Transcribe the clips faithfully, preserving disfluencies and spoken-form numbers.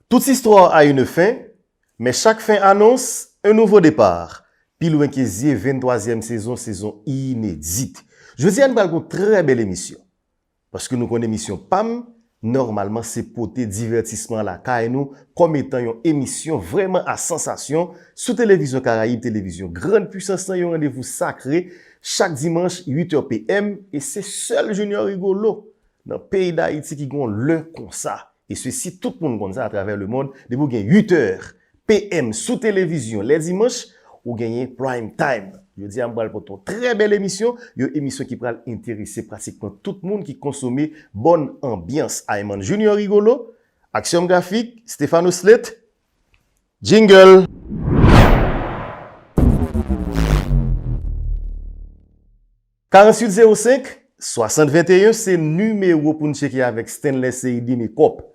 Toute histoire a une fin, mais chaque fin annonce un nouveau départ. Pi lwen ke zye, venntwazyèm sezon, sezon inedit. Jodi a, nou pral gen yon trè bèl emisyon. Paske nou konnen misyon pa m, nòmalman, se pote divètisman lakay nou kòm etan yon emisyon vrèman a sansasyon sou Televizyon Karayib, televizyon Grande Puissance lan, yon randevou sakre chak dimanch, uit è P M, e se sèl Junior Rigolo nan peyi Dayiti ki gen yon lè konsa. E sesi, tout moun konn sa atravè lemonn, depi w gen uit è P M sou televizyon lè dimanch, ou genyen prime time. Jodi a, m pral pote yon trè bèl emisyon, yon emisyon ki pral enterese pratikman tout moun ki konsome bòn anbyans. Ayman Junior Rigolo, Aksyon Grafik, Stefano Slate, jingle! Karanntuit zewo senk, swasant venteyen se nimewo pou n tcheke avèk Stanley Seidi Makeup.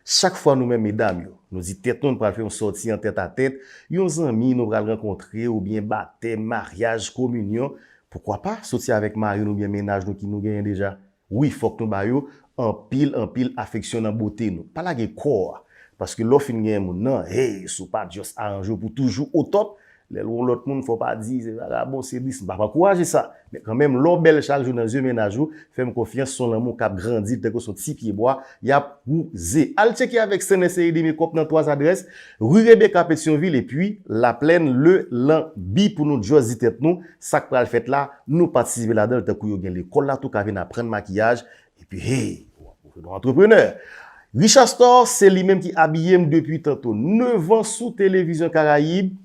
Chak fwa nou menm medam yo, nou di tèt nou, nou pral fè yon sòti an tèt a tèt, yon zanmi nou pral rankontre oubyen batèm, maryaj, kominyon, poukwa pa soti avèk mari n oubyen mennaj nou ki nou genyen deja. Wi, fòk nou ba yo anpil, anpil afeksyon nan bote nou. Pa lage kò a. Paske lè w fin genyen moun nan, hey, si w pa just aranje w pou toujou o top, lè l wè yon lòt moun, fò w pa di, se vagabon, se dis. M p ap ankouraje sa. Men kanmenm, lè w bèl chak jou nan zye mennaj ou, fè m konfyans, se yon lanmou k ap grandi, tankou se yon ti pyebwa, y ap wouze. Al tcheke avèk Stanley Seidi Makeup nan twa adrès, Rue Rebecca Petyonvil epi Laplèn, Le Lanbi pou nou just di tèt nou, sa k pral fèt la, nou patisipe ladan l, tankou yo gen lekòl la tou ka vin aprann makiyaj, epi hey, ou se yon antreprenè. Richard Store, se li menm ki abiye m depi tanto nev an sou Televizyon Karayib.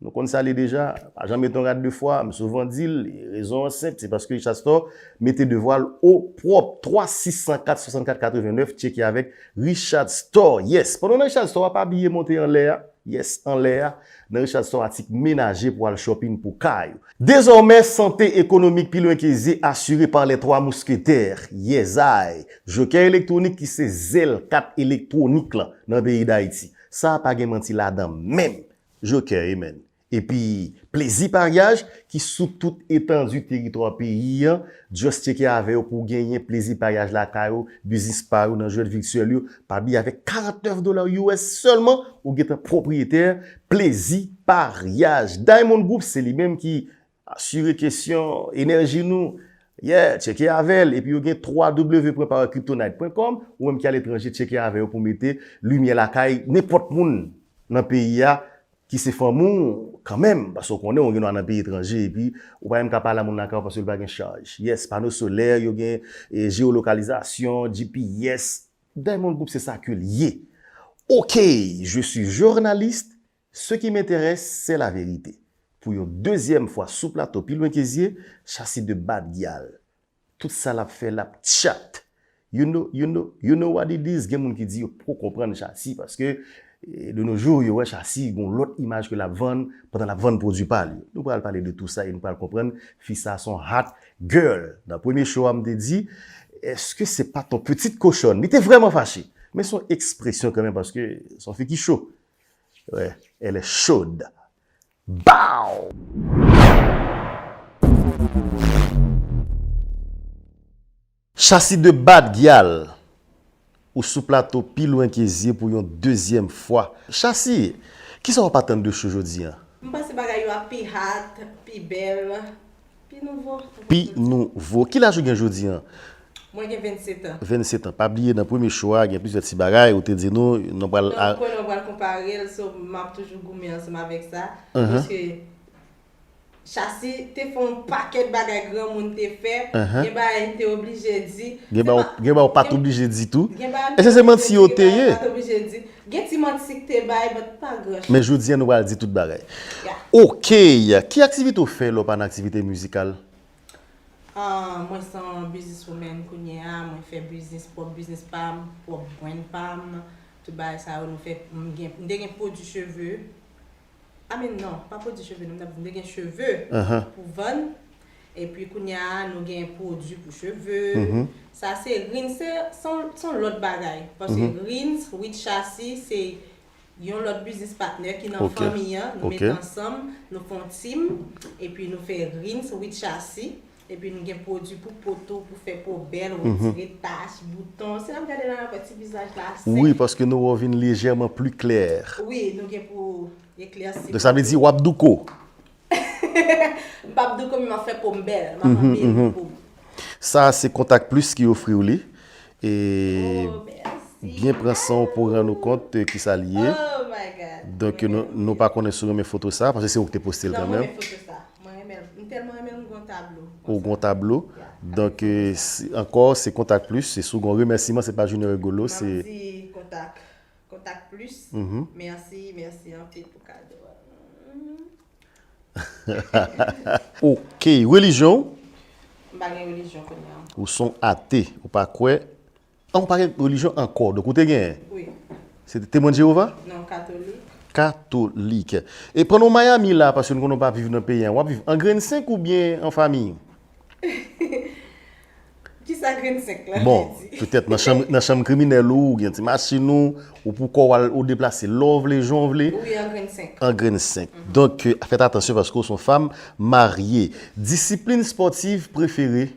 Nou konn sa li deja, pa janm mete yon rad de fwa, m souvan di l, rezon an senp, se paske Richard Store mete devwa l o pwòp. Twa sis san kat swasannkat katrevennnèf, tcheke avèk Richard Store. Yes, pandan w nan Richard Store, w ap abiye monte anlè a. Yes, anlè a, nan Richard Store, atik menaje pou al shopping pou kay ou. Désormais, santé économique pi lwen ke zye asire pa les trois mousquetaires, Yezay, Joker Electronic ki se zèl kat elektwonik lan nan peyi Dayiti. Sa a pa gen manti ladan menm. Joker, amen. Epi, Plezi Paryaj ki sou tout etandi teritwa peyi an, just tcheke avè yo pou w genyen Plezi Paryaj lakay ou, biznis pa yo, nan jwèt vityèl yo, pa bliye avèk karantnèf dola U S sèlman, ou gentan pwopriyetè Plezi Paryaj. Diamond Group, se li menm ki asire kesyon enèji nou. Yeah, tcheke avè l. Epi yo gen twa W pwen power kryptonite pwen com, ou menm ki aletranje, tcheke avè yo pou mete limyè lakay nenpòt moun nan peyi a ki se fanmi w kanmenm, paske w konnen w gen dwa nan peyi etranje, epi ou pa menm ka pale a moun lakay ou paske l pa gen chaj. Yes, pano solè, yo gen, e, jewolokalizasyon, G P S. Diamond Group, se sa ke l ye. Ok, je suis journaliste, ce qui m'intéresse, c'est la vérité. Pou yon dezyèm fwa sou plato Pi Lwen Ke Zye, Chasi de Bad Gyal. Tout sa l ap fè, l ap tchat. You know, you know, you know what it is? Gen moun ki di yo poko konprann Chasi paske, e, de nos jours, yo wè Chasi gon lòt imaj ke l ap vann pandan l ap vann pwodui pa l yo. Nou pral pale de tou sa e nou pral konprann fi sa se yon hot girl. Nan premye show a, m te di, est-ce que c'est pas ton petite cochonne? Li te vrèman fache. Men se yon ekspresyon kanmenm paske se yon fi ki cho. Ouais, elle est chaude. Bow! Chasi de Bad Gyal, ou sou plato Pi Lwen Ke Zye pou yon dezyèm fwa. Chasi, kisa w ap atann de show jodi a? M panse bagay yo ap pi hot, pi bèl, pi nouvo. Pi nouvo. Ki laj ou gen jodi a? Mwen gen vennset an. Vennset an. Pa bliye nan premye show a, gen plizyè ti bagay ou te di nou, nou pral. Non, m konnen w pral konpare l, so m ap toujou goumen ansanm avèk sa. Paske Chasi te fè yon pakèt bagay granmoun te fè. Gen bagay m te oblije di. Gen bagay ou pa t oblije di tou. Èske se manti yo te ye? Gen ti manti k te bay, but pa gran. Men jodi a, nou pral di tout bagay. Ok, ki aktivite w fè lè w pa nan aktivite mizikal? Ah, mwen se yon business woman kounye a, mwen fè biznis, pwòp biznis pa m, pwòp brand pa m, tout bagay sa yo nou fè, m gen, m te gen pwodui cheve, I mean, non, pa pwodui cheve, non, m t ap di m te gen cheve pou vann, epi kounye a nou gen pwodui pou cheve, sa se Rins, se, se yon, se yon lòt bagay, paske Rins with Chasi se yon lòt business partner ki nan fanmi an, nou met ansanm, nou fè yon team, epi nou fè Rins with Chasi, Epi nou gen pwodui pou po tou, pou fè po bèl, retire tach, bouton. Si n ap gade la, n ap wè ti vizaj la sèk. Wi, paske nou wè w vin lejèman pli klè. Wi, nou gen pou eklèsi. Donk sa vle di w ap douko. M p ap douko, men m ap fè po m bèl. M ap anpil pou. Sa se Contact Plus ki ofri w li. E byen pran san w pou rann ou kont, eh, ki sa l ye. Donk nou, nou pa konnen si w renmen foto sa, paske se ou ki te poste l kanmenm. Mwen renmen foto sa. Mwen renmen l. M tèlman renmen l, m gon tablo. Ou gon tablo. Donk, eh, ankò, se Contact Plus. Se si w gon remèsiman, se pa Junior Rigolo, se. M ap di Contact, Contact Plus. Mèsi, mèsi anpil pou kado a. Ok, relijyon w? M pa gen relijyon kounye a. Ou se yon ate, ou pa kwè. An, ou pa gen relijyon ankò, donk ou te genyen? Wi. Se te Temwen de Jewova? Non, katolik. Katolik. E pandan w Miami la, paske n konnen w pa viv nan peyi a, w ap viv an grenn senk oubyen an fanmi? Kisa grenn senk la vle di? Bon, petèt nan chanm, nan chanm kriminèl ou, ou gen ti machin ou, ou pou kò w al, ou deplase lè w vle, jan w vle. Wi, an grenn senk. An grenn senk. Donk, eh, fèt atansyon paske w se yon fanm marye. Disiplin spòtiv prefere?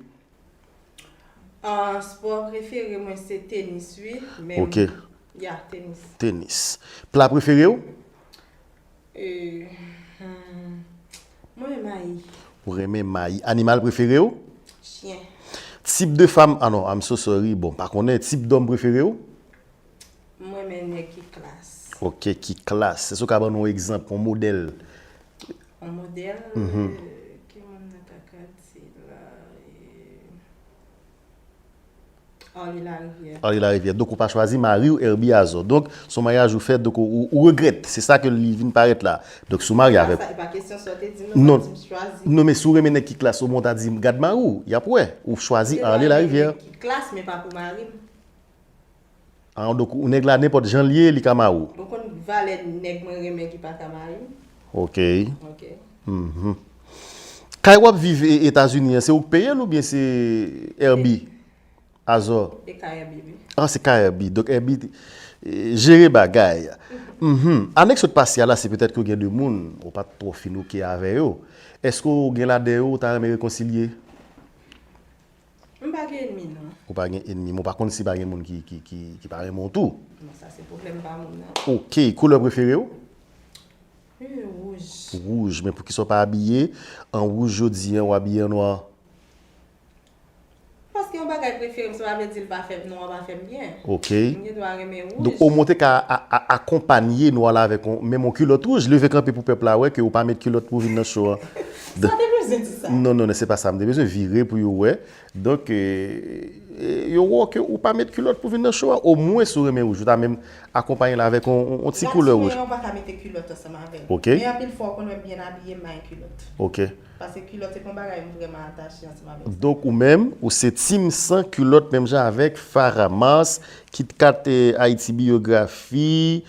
Ah, spò prefere mwen se tenis, wi. Men, ok. Ya, tenis. Tenis. Pla prefere w? Eh, hmm, mwen renmen mayi. Ou renmen mayi. Animal prefere w? Chyen. Tip de fanm, ah non, I'm so sorry. Bon, pa konnen. Tip dòm prefere w? Mwen renmen nèg ki klas. Ok, ki klas. Èske w ka ban nou yon egzanp, yon modèl? Yon modèl, eh, ki moun nan ta ka di la? Eh, Arly Larivière. Arly Larivière. Donk, ou pa chwazi mari w, Herby Azor. Donk, se yon maryaj ou fè, donk, ou, ou, ou regrèt. Se sa ke li vin parèt la. Donk, si w marye avèk. E pa sa, e pa kesyon sa w te di m nan, non, sa w di m chwazi. Non, men si w renmen nèg ki klas, omwen w ta di m, gad mari w, y ap wè. Ou chwazi Arly Larivière. Mwen renmen nèg ki klas, men pa pou mari m. Ah, donk, ou nèg la, nenpòt jan l ye, li ka mari w. Ou konn valè nèg mwen renmen ki pa ka mari m? Ok. Ok. Mhm. Kay w ap viv e, Etazini an, se ou k peye l oubyen se Herby? Azor. E K R B, wi. Ah, se K R B. Donk, Herby, eh, jere bagay. Mhm. Anèk sot pase a la, se petèt ke w gen de moun, ou pa t twò fin oke avè yo. Èske w gen ladan yo, ou ta renmen rekonsilye? M pa gen enmi, non. Ou pa gen enmi, men w pa konn si pa gen moun ki, ki, ki, ki pa renmen w tou. Non, sa se pwoblèm pa moun nan. Ok, koulè prefere w? Eh, wouj. Wouj, men poukisa w pa abiye an wouj jodi a, w abiye an nwa? Paske yon bagay prefere m, sa pa vle di l pa fè m, non, pa fè m byen. Ok. M gen dwa renmen wouj. Donk, omwen w te ka a, a, akonpanye nwa la avèk yon, menm yon kilòt wouj, leve kanpe pou pèp la wè ke w pa met kilòt pou w vin nan show an. Sa w te bezwen di sa? Non, non, non, se pa sa m te bezwen, vire pou yo wè. Donk, eh, eh, yo wè ke ou pa met kilòt pou vin nan show a. Omwen, si w renmen wouj, ou ta menm akonpaye l avèk yon, yon, yon ti koulè wouj. Gason an pa ka mete kilòt ansanm avè l. Ok. Men anpil fwa, ou konn wè m byen abiye, m pa gen kilòt. Ok. Paske kilòt se pa yon bagay m vrèman atache ansanm avèk sa. Donk, ou menm, ou se team san kilòt, menm jan avèk Farah Mars, Kit Kat, eh, Haiti Biographie,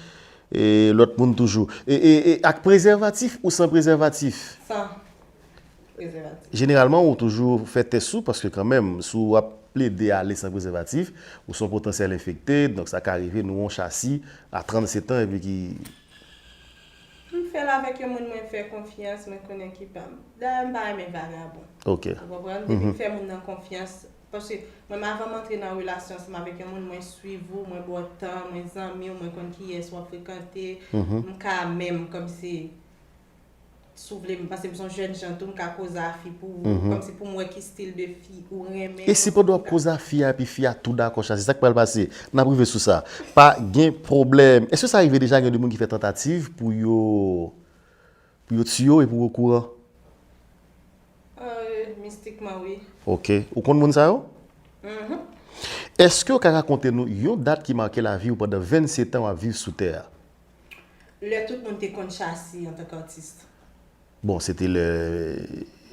eh, lòt moun toujou. E, e, e ak prezèvatif ou san prezèvatif? San prezèvatif. Jeneralman, ou toujou fè tès ou, paske kanmenm, si w ap plede ale san prezèvatif, ou se yon potansyèl enfekte, donk sa ka rive nou yon chasi a trannsetan epi ki M fè l avèk yon moun mwen fè konfyans, mwen konnen ki pa m. Dayè, m pa renmen vagabon. Ok. Ou konprann? Depi m fè moun nan konfyans, paske mwen, avan m antre nan relasyon ansanm avèk yon moun, mwen swiv ou, mwen ba w tan, mwen zanmi w, mwen konn kiyès w ap frekante, m ka menm kòmsi, si w vle, m, paske m se yon jèn jan tou, m ka koze a fi pou ou, kòmsi pou m wè ki stil de fi ou renmen. E si pandan w ap koze a fi a, epi fi a tou dakò chasi, sa k pral pase? N ap rive sou sa. Pa gen pwoblèm. Èske sa rive deja gen de moun ki fè tantativ pou yo, pou yo tiye w epi w okouran? Euh, mistikman, wi. Ok. Ou konn moun sa yo? Mhm. Èske w ka rakonte nou yon dat ki make lavi w pandan vennsetan w ap viv sou tè a? Lè tout moun te konn chasi antanke atis. Bon, se te lè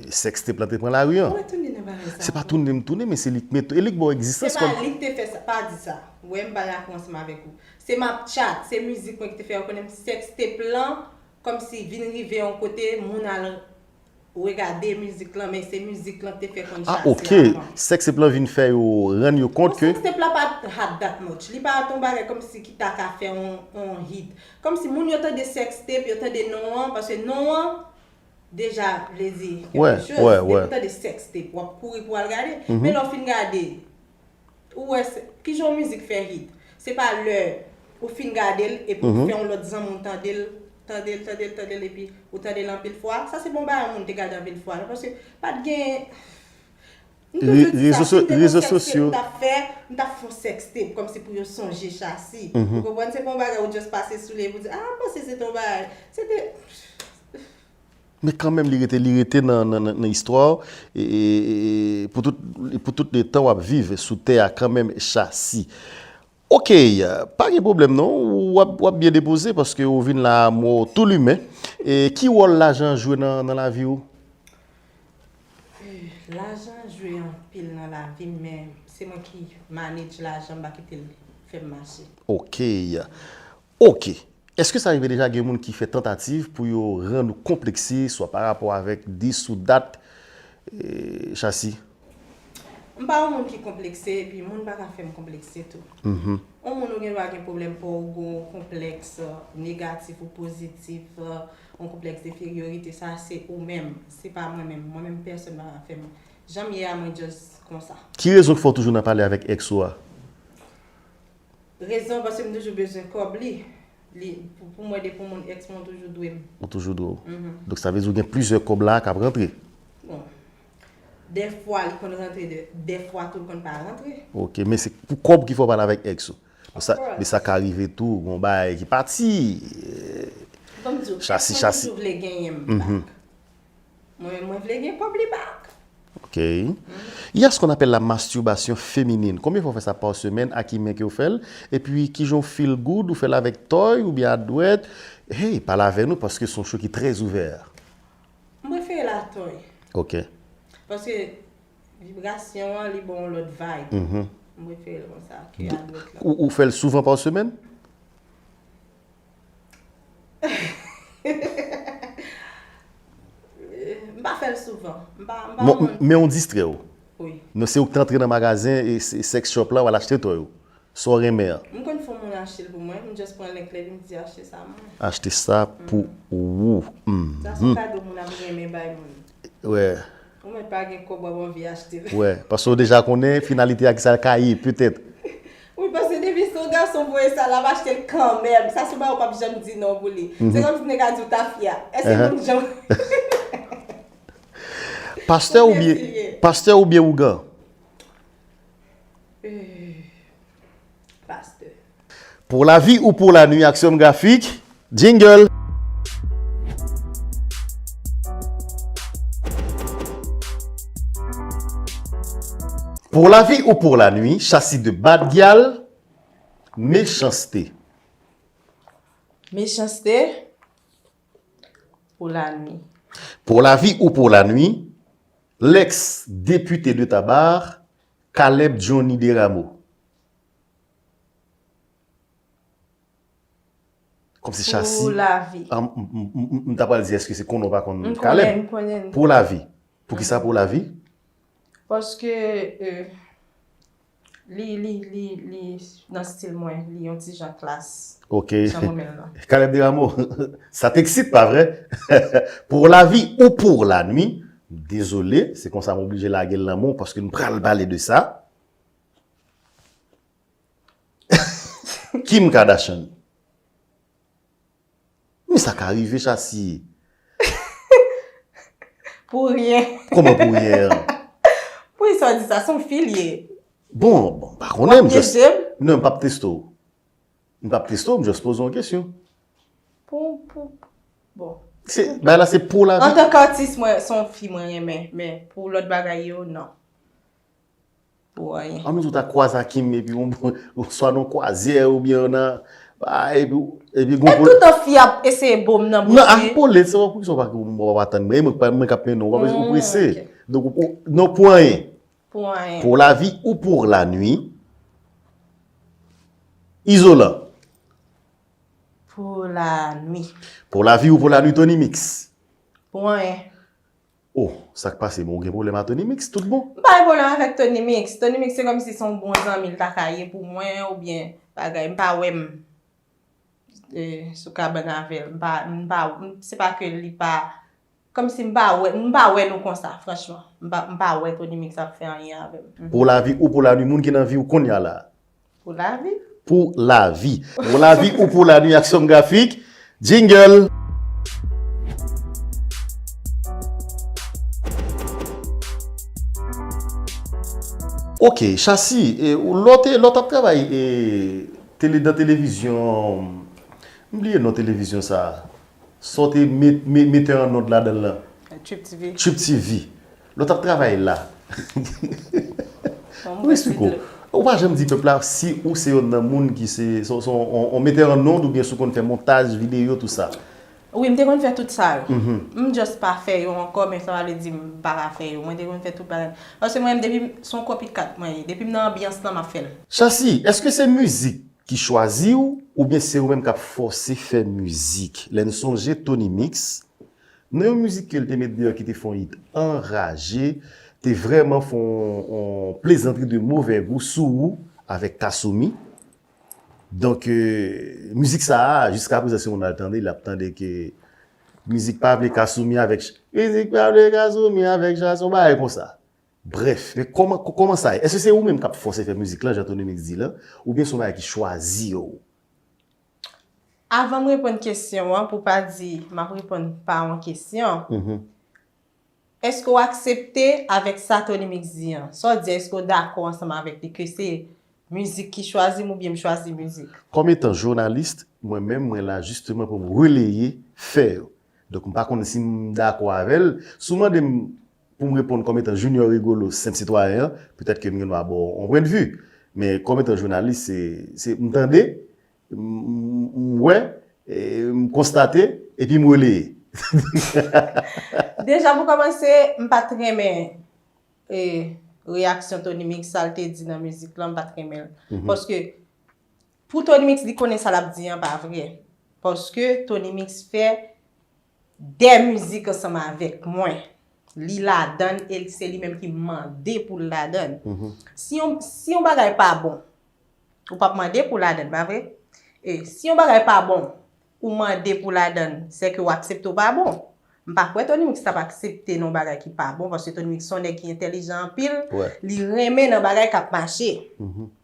sèks tep lan te pran lari an. Ou retounen nan bagay sa ankò. Se pa tounen m tounen, men se li k met, e li k ba w egzistans kòm. Se pa li k te fè sa, pa di sa. Ou wè m pa dakò ansanm avèk ou. Se m ap tchat, se mizik mwen ki te fè yo konnen m sèks tep lan, kòmsi vin rive yon kote, moun al regade mizik lan, men se mizik lan k te fè konn chasi avan. Ah, ok. Sèks tep lan vin fè yo rann yo kont ke. Bon, sèks tep lan pa t hot that much. Li pa t yon bagay kòmsi ki ta ka fè yon, yon hit. Kòmsi moun yo tande sèks tep, yo tande non an, paske non an, deja vle di kèlke choz. Depi w tande sextape, w ap kouri pou w al gade. Men lè w fin gade, ou wè kijan yon mizik fè hit. Se pa lè ou fin gade l epi ou fè yon lòt zanmi w tande l, tande l, tande l, tande l, epi ou tande l anpil fwa. Sa se pa yon bagay moun te gade anpil fwa, non, paske pa t gen. M toujou di sa, si m te gen yon sextape, m t ap fè, m t ap fè yon sextape kòmsi pou yo sonje Shassy. Ou konprann? Se pa yon bagay ou just pase sou li epi ou di, ah, m panse se te yon bagay. Se te. Men kanmenm, li rete, li rete nan, nan, nan, nan istwa w, e, e, e, e pou tout, pou tout letan w ap viv sou tè a kanmenm, Shassy. Ok, pa gen pwoblèm non, w ap, w ap byen depoze paske ou vin la a mò tou limen. E ki wòl lajan jwe nan, nan lavi w? Lajan jwe anpil nan lavi m, men se mwen ki manage lajan, m pa kite l fè m mache. Ok. Ok. Èske sa rive deja gen moun ki fè tantativ pou yo rann ou konplekse, swa pa rapò avèk dis ou dat, eh, Shassy? M pa yon moun ki konplekse, epi moun pa ka fè m konplekse tou. Yon moun ou gen dwa gen pwoblèm pa w, gen yon konplèks, negatif ou pozitif, yon konplèks denferyorite, sa se ou menm, se pa mwen menm. Mwen menm, pèsonn pa ka fè m. Jan m ye a, mwen just konsa. Ki rezon k fè w toujou nan pale avèk èks ou a? Rezon, paske m toujou bezwen kòb li. Li, pou, pou mwen, depi yon moun èks mwen, ou toujou dwe m. Ou toujou dwe w. Donk, sa vle di ou gen plizyè kòb la k ap rantre. Bon. Dèfwa, li konn rantre, dè, dèfwa tou, li konn pa rantre. Ok, men se pou kòb ki fè w pale avèk èks ou. Men sa, men sa ka rive tou, gon bagay ki pati. Chasi, chasi. Toujou vle genyen m bak. Mwen, mwen vle gen kòb li bak. Ok. Il y a ce qu'on appelle la masturbation féminine. Konbyen fwa w fè sa pa semèn? A ki men ke w fè l? Epi, kijan w feel good? Ou fè l avèk toy oubyen a dwèt? Hey, pale avè nou paske se yon show ki trè ouvè. M prefere l a toy. Ok. Paske vibrasyon an, li ba w yon lòt vibe. M prefere l konsa ke a dwèt la. Ou, ou fè l souvan pa semèn? M pa fè l souvan. M pa, m pa yon moun. Men w distrè w. Wi. Non, se ou k t antre nan magazen e se, sex shop la, w al achte toy ou. Sa w renmen an. M konn fè yon moun achte l pou mwen, m just pran link la epi m di achte sa mwen. Achte sa pou ou. Sa se yon kado moun ap renmen bay moun. Wè. Ou mèt pa gen kòb w ap anvi achte l. Wè, paske w deja konnen finalite a kisa l ka ye, petèt. Wi, paske depi se yon gason voye sa, l ap achte l kanmenm. Sa se yon bagay ou p ap janm di non pou li. Se kòmsi nèg la di w tafya. Èske moun janm... Pastè oubyen, pastè oubyen ougan? Eh, pastè. Pour la vie ou pour la nuit, aksyon grafik, jingle. Pour la vie ou pour la nuit, chasi de bad gyal, mechanste. Mechanste, pour la nuit. Pour la vie ou pour la nuit, l'ex député de Tabar, Caleb Johnny Desrameaux. Kòmsi Chasi. Pou lavi. Ah, m, m, m, m, m ta pral di èske se konnen w pa konn Caleb? M konnen, m konnen. Pou lavi. Poukisa pou lavi? Paske, euh, li, li, li, li nan stil mwen, li yon ti jan klas. Ok. Jan mwen menm nan. Caleb Desrameaux, sa t eksit, pa vre? Pour la vie ou pour la nuit? Dezole, se konsa m oblije lage l nan men w paske n pral pale de sa. Kim Kardashian. Men sa ka rive, Chasi. Pou ryen. Kòman pou ryen an? Pou sa w di sa, se yon fi l ye. Bon, bon, m pa konnen, m just... W ap pyeje m? Non, m p ap teste w. M p ap teste w, m just poze w yon kesyon. Pou, pou, bon. Se, bagay la se pou lavi. Antanke atis, mwen, se yon fi mwen renmen, men pou lòt bagay yo, non. Pou anyen. Ann nou ta kwaze ak Kim epi yon, swa nan kwazyè oubyen nan, ah, epi, epi gon... E toutan fi ap eseye bo m nan bouch li. Non, ak pole, se pou kisa w pa, w pa tann mwen, mwen, mwen k ap mennen w, w pa bezwen, ou prese. Donk, ou, non, pou anyen. Pou anyen. Pour la vie ou pour la nuit? Izolan. Pour la nuit. Pour la vie ou pour la nuit, Tony Mix? Pou anyen. Oh, sa k pase? Men w gen pwoblèm a Tony Mix, tout bon? M pa gen pwoblèm avèk Tony Mix. Tony Mix se kòmsi se yon bon zanmi l ta ka ye pou mwen, oubyen bagay, m pa wè m, eh, sou kabann avè l. M pa, m pa, m, se pa ke li pa Kòmsi m pa wè, m pa wè nou konsa, franchman. M pa, m pa wè Tony Mix ap fè anyen avè m. Mhm. Pou lavi ou pou lanwi, moun ki nan vi w kounye a la. Pou lavi. Pou lavi. Pou lavi ou pou lanwi ak Sòm Grafik. Jingle! Ok, Chassy, e, ou lè w te, lè w t ap travay e, tele, nan televizyon, m bliye non televizyon sa a. Sa w te met, met, metè an nòt ladan l lan. Trip T V. Trip T V. Lè w t ap travay la. Ou pa janm di pèp la si ou se yonn nan moun ki se, se, se yon, yon metè an nòt oubyen si w konn fè montaj videyo, tou sa. Wi, m te konn fè tout sa yo. M just pa fè yo ankò, men sa pa vle di m pa ka fè yo. Mwen te konn fè tout bagay. Paske mwen menm depi m se yon kopi kat mwen ye. Depi m nan anbyans lan, m ap fè l. Chassy, èske se mizik ki chwazi w oubyen se ou menm k ap fòse fè mizik? Lè n sonje Tony Mix, nan yon mizik ke l te met deyò ki te fè yon hit anraje, te vrèman fè yon, yon plezantri de movè gou sou ou avèk Kassoumi. Donk, euh, mizik sa a, jiska prezan, si moun al tande, l ap tande ke mizik pa vle Kassoumi avèk, mizik pa vle Kassoumi avèk Chassy, yon bagay konsa. Brèf, men kòman, kòman sa ye? Èske se ou menm k ap fòse fè mizik lan, jan Tony Mix di lan, oubyen se yon bagay ki chwazi w? Avan m reponn kesyon an, pou pa di m ap reponn pa yon kesyon, èske w aksepte avèk sa Tony Mix di an? Sa w di a, èske w dakò ansanm avèk li ke se mizik ki chwazi m oubyen m chwazi mizik? Kòm etan jounalis, mwen menm, mwen la jisteman pou m releye fè yo. Donk, m pa konn si m dakò avè l. Si w mande m pou m reponn kòm etan Junior Rigolo, senp sitwayen an, petèt ke m gen dwa ba w yon pwennvi. Men kòm etan jounalis, se, se m tande, m, m, m wè, e, m konstate, epi m releye. Deja, pou kòmanse, m pa t renmen e, reyaksyon Tony Mix, sa l te di nan mizik lan, m pa t renmen l. Paske, pou Tony Mix, li konnen sa l ap di an pa vre. Paske Tony Mix fè de mizik ansanm avèk mwen. Li ladan l e se li menm ki mande pou l ladan l. Si yon, si yon bagay pa bon, ou p ap mande pou ladan l, pa vre? E si yon bagay pa bon, ou mande pou ladan l, sèke w aksepte w pa bon. M pa kwè Tony Mix t ap aksepte nan yon bagay ki pa bon, paske Tony Mix se yon nèg ki entèlijan anpil, li renmen nan bagay k ap mache.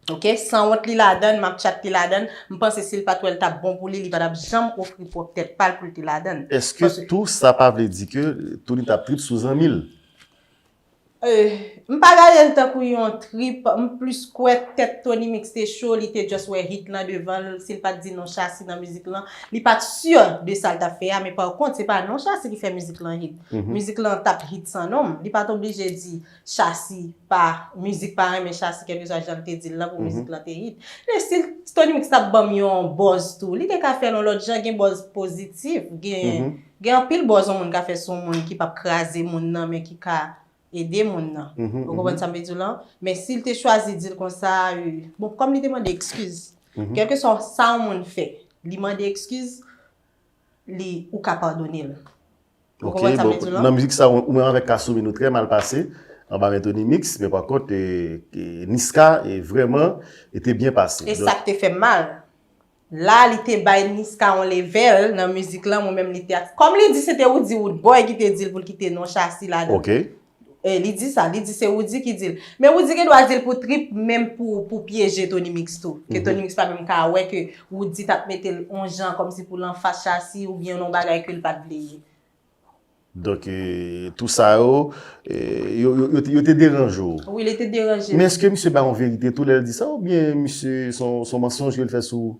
Oke, sanwont li ladan l, m ap tchat li ladan l, m panse si l pa t wè l t ap bon pou li, li pa t ap janm ofri pwòp tèt pa l pou l te ladan l. Èske tou sa pa vle di ke Tony t ap trip sou zanmi l? E, m pa gade l tankou yon trip, m plis kwè tèt Tony Mix te cho, li te just wè hit lan devan l, si l pa t di non Chassy nan mizik lan, li pa t si de sa l t ap fè a, men pa kont, se pa non Chassy ki fè mizik lan hit. Mizik lan t ap hit san non m, li pa t oblije di Chassy pa, mizik pa renmen Chassy, kèlkeswa jan l te di l lan pou mizik lan te hit. Men si Tony Mix t ap ban m yon buzz tou, li te ka fè l yon lòt jan, gen buzz pozitif, gen, gen anpil buzz yon moun ka fè sou yon moun ki p ap kraze moun nan, men ki ka ede moun nan. Ou konprann sa m vle di w lan? Men si l te chwazi di l konsa, e, bon, kòm li te mande ekskiz, kèlkeswa sa yon moun fè, li mande ekskiz, li, ou ka padone l. Ou konprann sa m vle di w lan? Nan mizik sa, ou menm avèk Kassoumi, nou trè mal pase anba men Tony Mix, men pa kont, e, e, Niska, e, vrèman, e te byen pase. E sa k te fè m mal. La, li te bay Niska yon level nan mizik lan, mwen menm li te ak-, kòm li di se te Roody Roodboy ki te di l pou l kite non Chassy ladan. Oke. E, li di sa, li di se Roody ki di l. Men Roody gen dwa di l pou trip, menm pou, pou pyeje Tony Mix tou. Ke Tony Mix pa menm ka wè ke Roody t ap mete l yon jan kòmsi pou l anfas Chassy oubyen yon bagay ke l pa t vle ye. Donk, e, tou sa yo, e, yo, yo, yo, te- yo te deranje w. Wi, li te deranje m. Men èske misye bay yon verite tou lè l di sa, oubyen misye se yon, se yon mansonj ke l fè sou ou?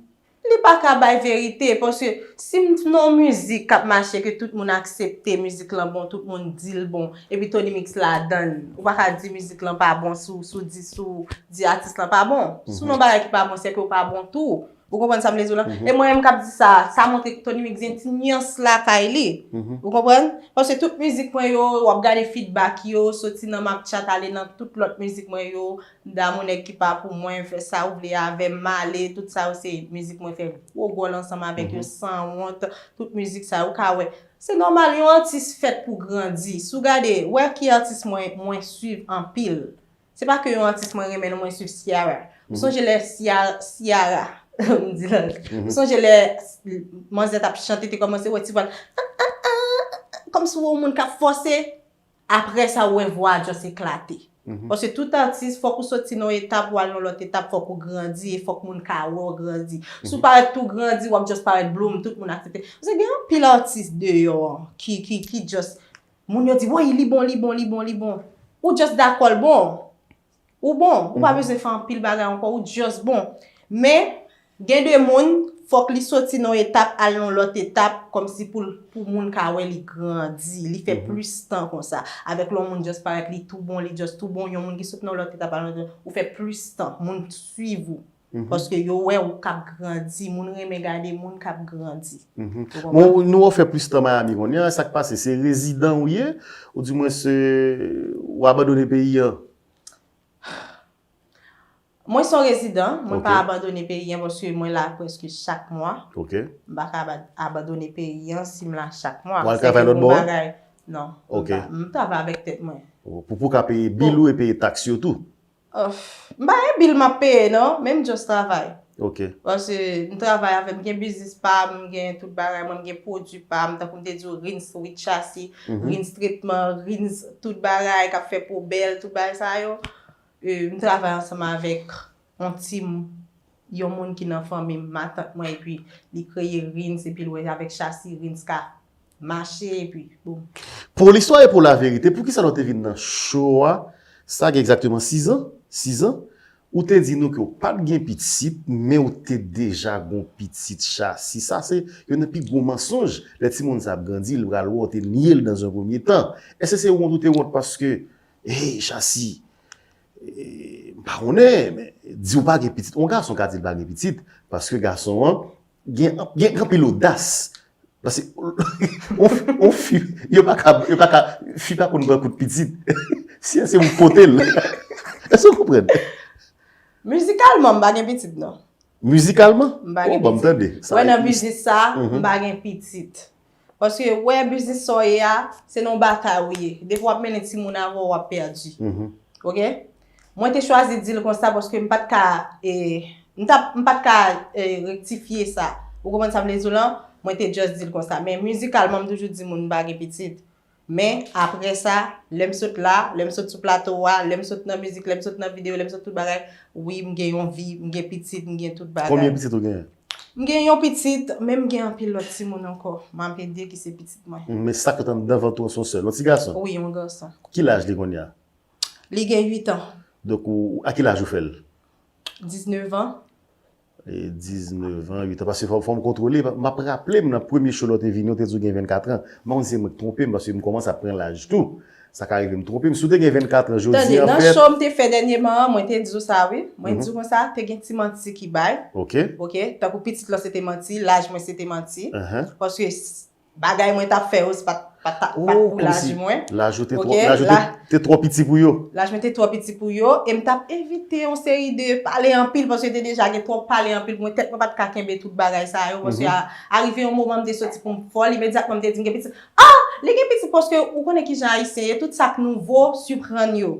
Li pa ka bay verite, paske si m nan yon mizik k ap mache, ke tout moun aksepte mizik lan bon, tout moun di l bon, epi Tony Mix ladan l, ou pa ka di mizik lan pa bon sou, sou di, sou di atis lan pa bon. Si w nan yon bagay ki pa bon, se ke w pa bon tou. Ou konprann sa m vle di w lan? E mwen menm k ap di sa, sa montre Tony Mix gen ti nyans lakay li. Ou konprann? Paske tout mizik mwen yo, w ap gade feedback yo, soti nan Map Chat ale nan tout lòt mizik mwen yo, Damou nèg ki pa pou mwen, fè sa ou vle avè m, m ale, tout sa yo se mizik mwen fè gwo gòl ansanm avèk yo, sanwont, tout mizik sa yo, ou ka wè. Se nòmal, yon atis fèt pou grandi. Si w gade, wè ki atis mwen, mwen swiv anpil. Se pa ke yon atis mwen renmen non, mwen swiv Ciara. Ou sonje lè Ciara, Ciara, m di l, ou sonje lè manzè t ap chante, te kòmanse wè ti vwa l, ah, ah, ah, ah, kòmsi w wè yon moun k ap fòse, apre sa ou wè vwa a just eklate. Paske tout atis, fòk ou soti nan yon etap, ou al nan lòt etap, fòk ou grandi, e fòk moun ka wè w grandi. Si w parèt tou grandi, w ap just parèt bloom, tout moun aksepte. Paske gen anpil atis deyò ki, ki, ki just, moun yo di, woy, li bon, li bon, li bon, li bon. Ou just dakò l bon. Ou bon, ou pa bezwen fè anpil bagay ankò, ou just bon. Men, gen de moun, fòk li soti nan yon etap, al nan lòt etap, kòmsi pou, pou moun ka wè li grandi, li fè plis tan konsa. Avèk lè yon moun just parèt, li tou bon, li just tou bon, yon moun ki sot nan lòt etap, al nan lòt etap, ou fè plis tan, moun swiv ou. Paske yo wè ou k ap grandi, moun renmen gade moun k ap grandi. Ou konprann? Bon, nou wè w fè plis tan Miami kounye a, sa k pase? Se rezidan ou ye, oudimwen se ou abandone peyi an? Mwen se yon rezidan, mwen pa abandone peyi an paske mwen la prèske chak mwa. M pa ka abandone peyi an si m la chak mwa. Ou al travay lòt bò? Non. M travay avèk tèt mwen. Pou, pou ka peye bil ou e peye taks yo tou? M pa gen bil m ap peye non, men m just travay. Paske m travay avè, m gen biznis pa m, m gen tout bagay mwen, m gen pwodui pa m, tankou m te di w, Rins Witchasi, Rins Tretman, Rins tout bagay k ap fè po bèl, tout bagay sa yo. M travay ansanm avèk yon team, yon moun ki nan fanmi m, matant mwen, epi li kreye Rins, epi l wè avèk Chasi, Rins ka mache, epi boum. Pou listwa e pou laverite, poukisa lè w te vin nan show a, sa gen egzakteman sizan, sizan, ou te di nou ke w pa t gen pitit, men ou te deja gon pitit Chasi. Sa se youn nan pi gwo mansonj. Lè timoun sa ap grandi, l pral wè w te nye l dans un premier temps. Èske se wont ou te wont paske, hey, Chasi, E, m pa konnen, men di w pa gen pitit. Yon gason ka di l pa gen pitit, paske gason an gen, gen anpil odas. Paske, yon, yon fi, yo pa ka, yo pa ka, fi pa konn pran kout pitit. Si se ou pote l. Èske w konprann? Mizikalman, m pa gen pitit, non. Mizikalman? M pa gen pitit. Ou ban m tande. Wè nan biznis sa, m pa gen pitit. Paske wè biznis sa w ye a, se nan yon batay ou ye. Depi w ap mennen timoun avè w, w ap pèdi. Oke? Mwen te chwazi di l konsa paske m pa t ka, e, m t ap, m pa t ka, e, rektifye sa. Ou konprann sa m vle di w lan? Mwen te just di l konsa. Men mizikalman, m toujou di moun m pa gen pitit. Men, apre sa, lè m sot la, lè m sot sou plato a, lè m sot nan mizik, lè m sot nan videyo, lè m sot tout bagay, wi, m gen yon vi, m gen pitit, m gen tout bagay. Konbyen pitit ou genyen? M gen yon pitit, men m gen anpil lòt timoun ankò. M ap ede ki se pitit mwen. Men sa k anndan vant ou an se yon sèl, yon ti gason? Wi, yon gason. Ki laj li kounye a? Li gen uit an. Donk, ou, a ki laj ou fè l? Diznèf an. E, diznèf an, uit an. Paske fò, fò m kontwole. M ap raple m nan premye show lè w te vini, w te di w gen vennkat an. M pa konn si se mwen k twonpe m, paske m kòmanse ap pran laj tou. Sa ka rive m twonpe m. Si w te gen vennkat an jodi an, fèt. Tande, nan show m te fè dènyèman an, mwen te di w sa, wi. Mwen di w konsa, te gen ti manti ki bay. Oke. Oke. Tankou pitit lan se te manti, laj mwen se te manti. Paske bagay mwen t ap fè yo, se pa t, pa t, pa t pou laj mwen. Laj ou te twò, laj ou te, te twò piti pou yo. Laj mwen te twò piti pou yo, e m t ap evite yon seri de pale anpil, paske te deja gen twòp pale anpil pou mwen, tèt mwen pa t ka kenbe tout bagay sa yo, paske a, arive yon moman m te soti pou m fòl, imedyatman m te di m gen pitit. Ah, li gen pitit, paske ou konnen kijan Ayisyen ye, tout sa k nouvo siprann yo.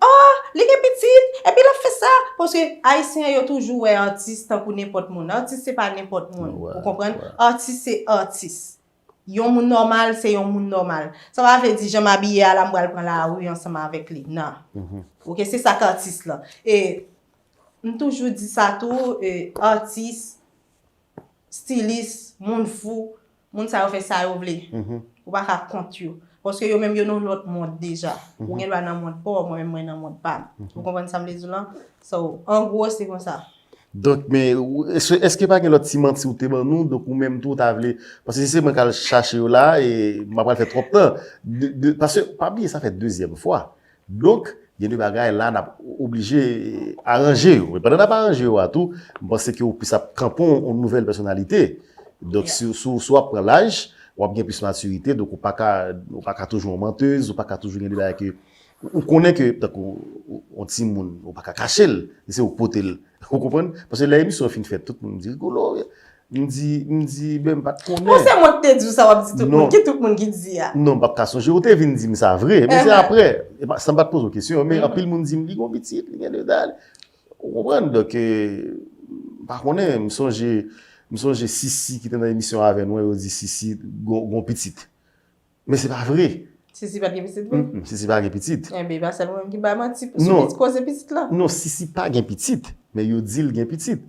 Oh, li gen pitit, epi l ap fè sa, paske Ayisyen yo toujou wè atis tankou nenpòt moun. Atis se pa nenpòt moun, ou konprann? Atis se atis. Yon moun nòmal, se yon moun nòmal. Sa pa vle di jan m abiye a la, m pral pran lari ansanm avèk li. Non. Oke, se sa k atis lan. E m toujou di sa tou, e, atis, stilis, moun fou, moun sa yo fè sa yo vle. Ou pa ka kont yo. Paske yo menm yo nan lòt mond deja. Ou gen dwa nan mond pa w, mwen menm mwen nan mond pa m. Ou konprann sa m vle di w lan? So, an gwo, se konsa. Donk, men, èske, èske pa gen lòt ti manti ou te ban nou? Donk, ou menm tou, ou ta vle. Paske si se mwen k al chache yo la, e m ap pral fè twòp tan. De, de, paske, pa bliye, sa fè dezyèm fwa. Donk, gen de bagay la, n ap oblije aranje yo. Men pandan n ap aranje yo a tou, m panse ke ou plis ap kanpe yon nouvèl pèsonalite. Donk, si, si, si w ap pran laj, w ap gen plis matirite, donk ou pa ka, ou pa ka toujou yon mantèz, ou pa ka toujou gen de bagay ke Ou konnen ke, tankou, yon timoun, ou pa ka kache l, se ou k pote l. Ou konprann? Paske lè emisyon an fin fèt, tout moun di, Rigolo, m di, m di, ben, m pa t konnen. Bon, se mwen ki te di w sa, w ap di tout moun. Ki tout moun ki di a? Non, m p ap ka sonje. Ou te vin di m sa vre, men se apre. E pa, san m pa t poze w kesyon, men anpil moun di m, li gon pitit, li gen de dal. Ou konprann? Donk, e, m pa konnen, m sonje, m sonje Sisi ki te nan emisyon avè nou an, yo di Sisi gon, gon pitit. Men se pa vre. Sisi pa t gen pitit vre? Mm, Sisi pa gen pitit. Enben, e pa sèl mwen menm ki bay manti sou koze pitit la. Non, Sisi pa gen pitit, men yo di l gen pitit.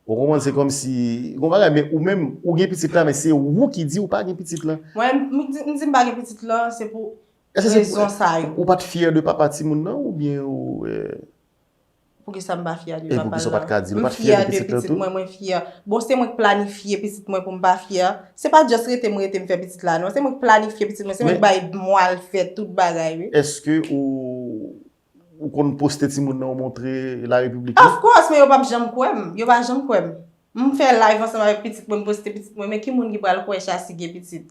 Ou konprann, se kòmsi, gon bagay, men ou menm, ou gen pitit la, men se ou ki di ou pa gen pitit lan. Mwen, m di m pa gen pitit lan, se pou rezon sa yo. Ou pa t fyè de papa timoun nan, oubyen ou... Poukisa m pa fyè de papa l la? E poukisa w pa t ka di l ou pa t fyè de pitit lan tou? Mwen, mwen fyè. Bon, se mwen k planifye pitit mwen pou m pa fyè. Se pa just rete m rete m fè pitit la, non. Se mwen k planifye pitit mwen. Se mwen k bay mwa l fè tout bagay, wi. Èske ou, ou konn poste timoun nan ou montre larepiblik la? Of course, men yo p ap janm kwè m. Yo pa janm kwè m. M fè live ansanm avèk pitit mwen, m poste pitit mwen, men ki moun ki pral kwè Shassy gen pitit?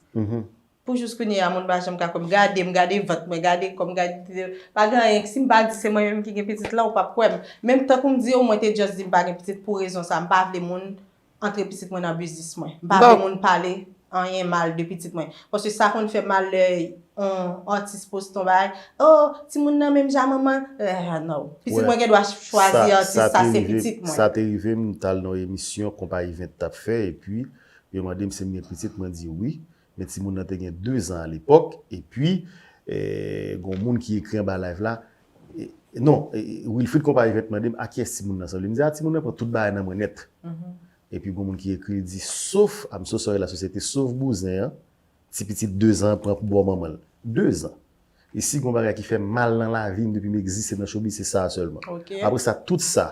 Pou jis kounye a, moun pa janm ka kwè m. Gade m, gade vant mwen, gade kò m, gade... Pa gen anyen. Si m pa di se mwen menm ki gen pitit lan, ou p ap kwè m. Menm tankou m di w, mwen te just di m pa gen pitit pou rezon sa. M pa vle moun antre pitit mwen nan biznis mwen. M pa vle moun pale anyen mal de pitit mwen. Paske sa konn fè mal lè yon atis poste yon bagay. Oh, timoun nan menm jan manman l. Eh, non. Pitit mwen gen dwa chwazi atis, sa se pitit mwen. Sa te rive m, m t al nan yon emisyon Konpayi Vent t ap fè, epi yo mande m si m gen pitit, mwen di wi. Men timoun nan te gen de zan alepòk, epi eh, gon moun ki ekri anba live la, eh, non, eh, Wilfrid Konpayi Vent mande m a kiyès timoun nan sanble. M di a timoun nan pran tout bagay nan mwen nèt. Epi gon moun ki ekri, li di, sof, I'm so sorry, la société, sof bouzen an, ti pitit de zan an pran pou bò manman l. De zan. E si gon bagay ki fè m mal nan lavi m depi m egziste nan showbiz, se sa a sèlman. Apre sa, tout sa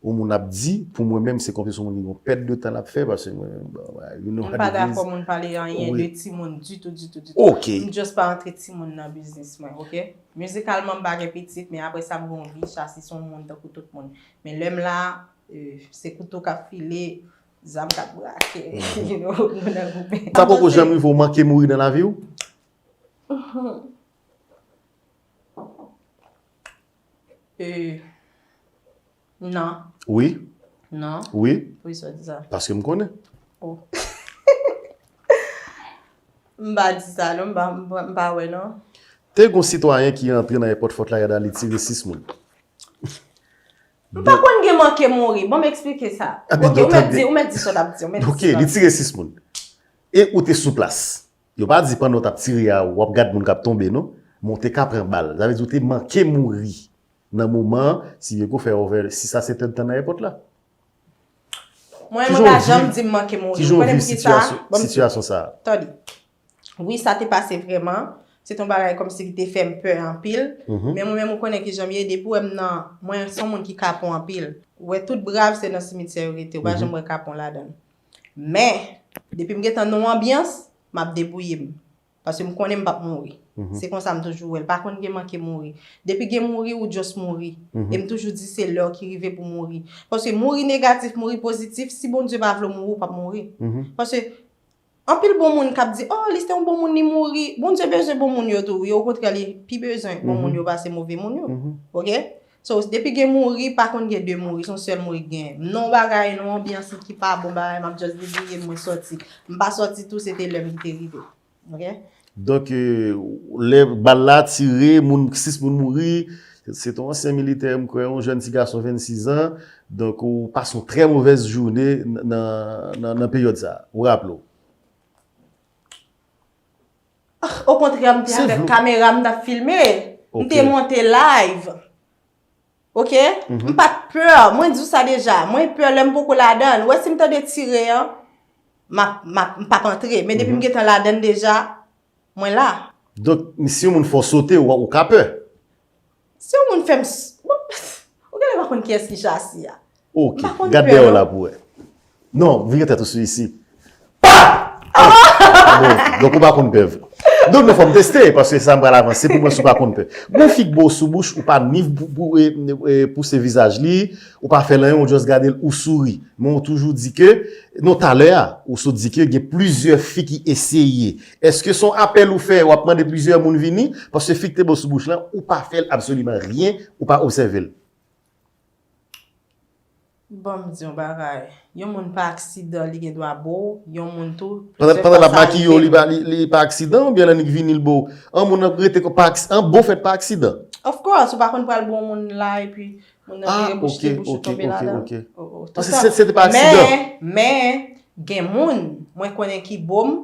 yon moun ap di, pou mwen menm, se kòmsi se yon moun ki gen yon pèt de tan l ap fè, paske mwen, bon, you know how it is. M pa dakò moun pale anyen de timoun ditou, ditou, ditou. M just pa antre timoun nan biznis mwen, oke? Mizikalman, m pa gen pitit, men apre sa, m gen yon vi, Shassy se yon moun tankou tout moun. Men lè m la, eh, se kouto k ap file, zam k ap brake, you know, nou nan goumen. Sa poko janm rive w manke mouri nan lavi w? Eh, non. Wi. Non. Wi. Poukisa w di sa? Paske m konnen. Oh. M pa di sa, non, m pa, m pa, m pa wè, non. Te gon sitwayen ki antre nan èpòt Fort Lauderdale, li tire sis moun. M pa konn gen manke mouri. Bon, m eksplike sa. Oke, ou mèt di, ou mèt di sa w t ap di. Ou mèt di sa. Oke, li tire sis moun. E ou te sou plas. Yo pa di pandan w t ap tire a, w ap gad moun k ap tonbe, non. Men w te ka pran bal. Sa vle di w te manke mouri nan moman an, si byen ke w fè over sis a sèt èdtan nan èpòt la. Mwen, mwen pa janm di m manke mouri. Ou konnen poukisa? Bon, sitiyasyon sa a. Tande. Wi, sa te pase vrèman. Se te yon bagay kòmsi ki te fè m pè anpil. Men mwen menm, ou konnen kijan m ye. Depi w wè m nan, mwen se yon moun ki kapon anpil. Ou wè, tout brav se nan simityè yo rete. Ou pa janm wè kapon ladan l. Men, depi m gentan nan yon anbyans, m ap debouye m. Paske m konnen m p ap mouri. Se konsa m toujou wè l. Pa konn gen manke mouri. Depi gen mouri, ou just mouri. E m toujou di se lè w ki rive pou mouri. Paske mouri negatif, mouri pozitif, si Bondye pa vle w mouri, ou p ap mouri. Paske anpil bon moun k ap di, oh, li se yon bon moun, li mouri. Bondye bezwen bon moun yo tou, wi. Okontrè, li pi bezwen bon moun yo pase move moun yo. Oke? So, depi gen mouri, pa konn gen de mouri, se yon sèl mouri k genyen. Non bagay, non anbyans ki pa bon bagay, m ap just debouye m, mwen sòti. M pa sòti tou, se te lè m ki te rive. Oke? Donk, eh, lè bal la tire, moun, sis moun mouri, se te yon ansyen militè, m kwè, yon jèn ti gason vennsis an. Donk, ou pase yon trè movèz jounen nan, nan, nan peryòd sa a. Ou raple w? Okontrè, m te avèk kamera, m t ap filme. M te monte live. Oke? M pa t pè. Mwen di w sa deja. Mwen pè lè m poko ladan l. Ou wè, si m tande tire an, m ap, m ap, m p ap antre. Men depi m gentan ladan l deja, mwen la. Donk, si yon moun fè w sote, ou, ou ka pè? Si yon moun fè m s-, bon, ou genlè pa konn kiyès ki Shassy a. Ok, gad dèyè w la pou wè. Non, vire tèt ou sou isi. Pa! Bon, donk ou pa konn pè vre. Donk non, fò m teste, paske sa m pral avanse pou mwen si w pa konn pè. Gon fi k ba w sou bouch, ou pa ni pou, pou, e, e, pouse vizaj li, ou pa fè l anyen, ou just gade l, ou souri. Men ou toujou di ke, non, talè a, ou sot di ke gen plizyè fi ki eseye. Èske se yon apèl ou fè, w ap mande plizyè moun vini? Paske fi k te ba w sou bouch lan, ou pa fè l absoliman ryen, ou pa obsève l. Ban m di yon bagay. Yon moun pa aksidan, li gen dwa ba w, yon moun tou, plizyè fwa sa rive m. Pandan, pandan l ap makiye w, li pa, li, li pa aksidan, oubyen lè nèg vini l ba w? An moun ap rete pa aksi-, an bon fèt pa aksidan. Of course, ou pa konn pral ba yon moun la, epi moun nan vire bouch li, bouch ou tonbe ladan. Ah, ok, ok, ok. Paske se, se te pa aksidan. Men, men, gen moun, mwen konnen ki ba m,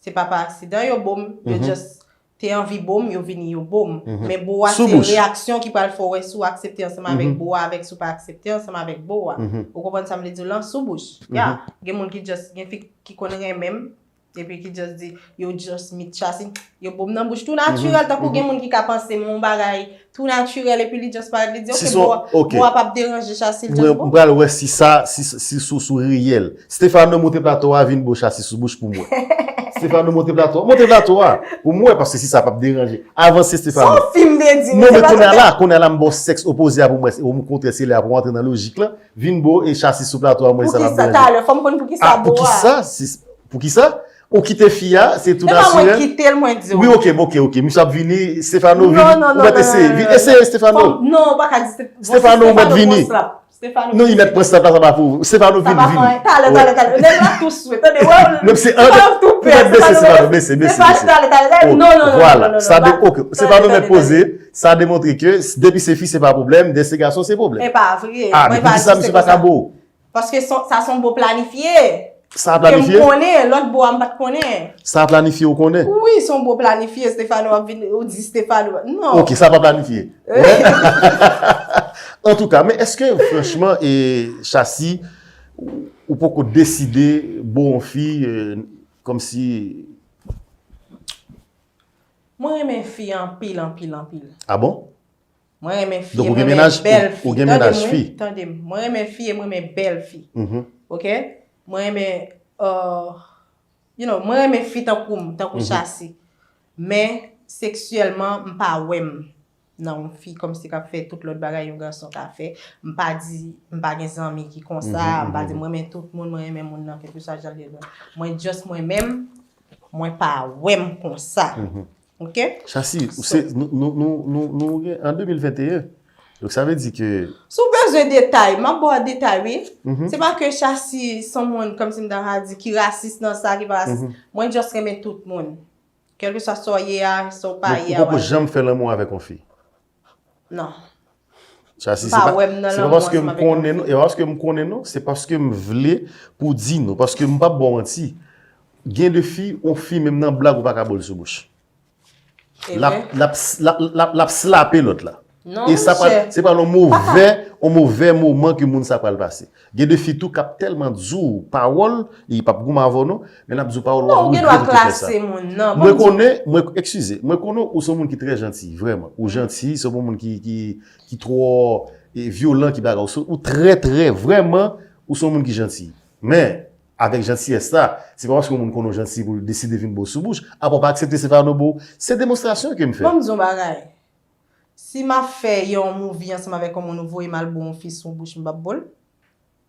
Se pa pa aksidan yo bo m, yo just te anvi bo m, yo vini yo bo m. Men bo a se reyaksyon ki pral fè w wè si w aksepte ansanm avèk bo a, avèk si w pa aksepte ansanm avèk bo a. Ou konprann sa m vle di w lan, sou bouch. Ya, gen moun ki just, gen fi ki konn renmen m, epi ki just di, yo just meet Chassi, yo bo m nan bouch tou natirèl, tankou gen moun ki ka panse m yon bagay tou natirèl, epi li just parèt, li di, ok, bo a p ap deranje Chassi, l just bo m. M pral wè si sa, si, si sou, sou reyèl. Stefano, monte plato a, vin bo Chassi sou bouch pou m wè. Stefano, monte plato a, monte plato a, pou m wè, paske si sa p ap deranje. Avanse, Stefano. Se yon fim, m te di. Non, men kounye a la, kounye a la, m ba w sèks opoze a pou m wè, ou kontrè, se lè a pou m antre nan lojik lan. Vin bo e Chassi sou plato a, m wè si sa p ap deranje. Poukisa, talè, fò m konn poukisa bo a. Poukisa? Poukisa? Ou kite fi a, se tou natirèl. Se pa mwen kite l, mwen di w. Wi, ok, ok, ok. Misye ap vini, Stefano vini. Ou mèt eseye, vin eseye, Stefano. Non, ou pa ka di Stefano. Stefano, ou mèt vini. Non, li mèt pran slap la, sa pa pou ou. Stefano vin vini. Talè, talè, talè. Nèg la tou swe, tande, wè. Menm se an, ou mèt bese, Stefano, bese, bese, bese. Talè, talè, talè. Non, non, non, non, non. Vwala. Sa de, ok. Stefano mèt poze, sa demontre ke depi se fi, se pa pwoblèm, de se gason, se pwoblèm. E pa vre. Ah, men poukisa misye pa ka bo? Paske sa se yon bo planifye. Sa planifye? Ke m konnen, lòt bo a m pa t konnen. Sa planifye ou konnen? Wi, se yon bo planifye, Stefano ap vin, ou di Stefano. Non. Ok, sa pa planifye. Antouka, men èske franchman, e, Chassi, ou poko deside bo yon fi, e, kòmsi Mwen renmen fi anpil, anpil, anpil. Ah bon? Mwen renmen fi e mwen renmen bèl fi. Tande m, wi, tande m. Mwen renmen fi e mwen renmen bèl fi. Ok? Mwen renmen, uh, you know, mwen renmen fi tankou m, tankou Chassi. Men, seksyèlman, m pa wè m nan yon fi kòmsi k ap fè tout lòt bagay yon gason ka fè. M pa di, m pa gen zanmi ki konsa, m pa di mwen renmen tout moun, mwen renmen moun nan, kèlkeswa jan l ye. Mwen just mwen menm, mwen pa wè m konsa. Ok? Chassi, ou se, nou, nou, nou, nou, nou gen an de mil venteyen. Donk, sa vle di ke si w bezwen detay, m ap ba w detay, wi. Se pa ke Chassi se yon moun, kòmsi m ta ka di, ki rasis nan sa, ki pa rasis. Mwen just renmen tout moun. Kèlkeswa sa w ye a, sa w pa ye a. Donk, ou poko janm fè lanmou avèk yon fi? Non. Chassi, se pa, se pa paske m konnen nou, e pa paske m konnen nou, se paske m vle pou di nou, paske m p ap ba w manti. Gen de fi, yon fi menm nan blag ou pa ka bo l sou bouch. L ap, l ap, l ap, l ap, l ap slape lòt la. E sa pral, se pral yon movè, yon movè moman ke moun sa pral pase. Gen de fi tou k ap tèlman di w pawòl, li p ap goumen avè w non, men l ap di w pawòl, w ap regrèt ou te fè sa. Mwen konnen, mwen, eskize, mwen konnen ou se yon moun ki trè janti, vrèman. Ou janti, se yon moun ki, ki, ki twò, e, vyolan, ki bagay. Ou se, ou trè, trè, vrèman, ou se yon moun ki janti. Men, avèk jantiyès la, se pa paske yon moun konnen w janti pou l deside vin bo w sou bouch, apa w pa aksepte Stefano bo w. Se demonstrasyon ke m fè. Ban m di w yon bagay. Si m ap fè yon movie ansanm avèk yon moun, ou voye m al bo yon fi sou bouch, m p ap bo l?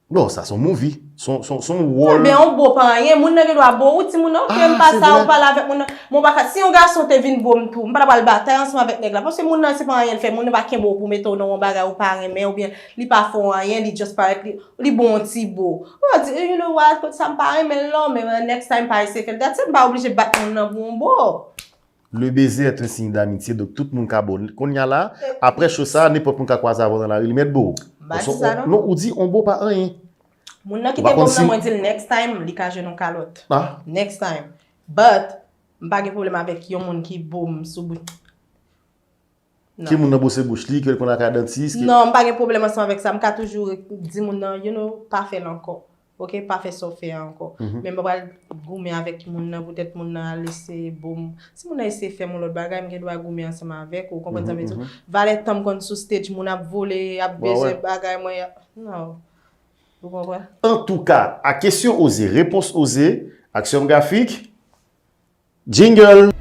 Non, sa se yon movie. Se yon, se yon, se yon wòl. Men yon bo pa anyen, moun nan gen dwa bo ou, timoun nan, ok, m pa sa, ou pale avèk moun nan. Men w pa ka, si yon gason te vin bo m tou, m pa ta pral batay ansanm avèk nèg la, paske moun nan se pa anyen l fè, moun nan pa kenbe w pou mete w nan yon bagay ou pa renmen, oubyen li pa fè w anyen, li just parèt, li, li bo w yon ti bo. Ou pa di, "You know what, kot sa m pa renmen l non, men next time pa eseye fè l." That's it, m pa oblije bat moun nan pou yon bo. Le baiser est un signe d'amitié, donk tout moun ka bo. Kounye a la, apre show sa, nenpòt moun ka kwaze avè w nan lari, li mèt bo w. M pa di sa non. Non, ou di on bo pa anyen. Moun nan ki te bo m nan, mwen di l next time, li ka jwenn yon kalòt. Next time. But, m pa gen pwoblèm avèk yon moun ki bo m sou bout. Non. Ki moun nan bwose bouch li, ke l konn al kay dantis, ke... Non, m pa gen pwoblèm ansanm avèk sa. M ka toujou di moun nan, you know, pa fè l ankò. Ok, pa fè sa w fè a ankò. Men m pa pral goumen avèk moun nan, poutèt moun nan al eseye bo m. Si moun nan eseye fè m yon lòt bagay, m gen dwa goumen ansanm avèk ou, ou konprann sa m vle di w? Valè tan m konn sou stage, moun ap vole, ap bezwen bagay mwen, non. Ou konprann? Antouka, a kesyon oze, repons oze, aksyon grafik, jingle!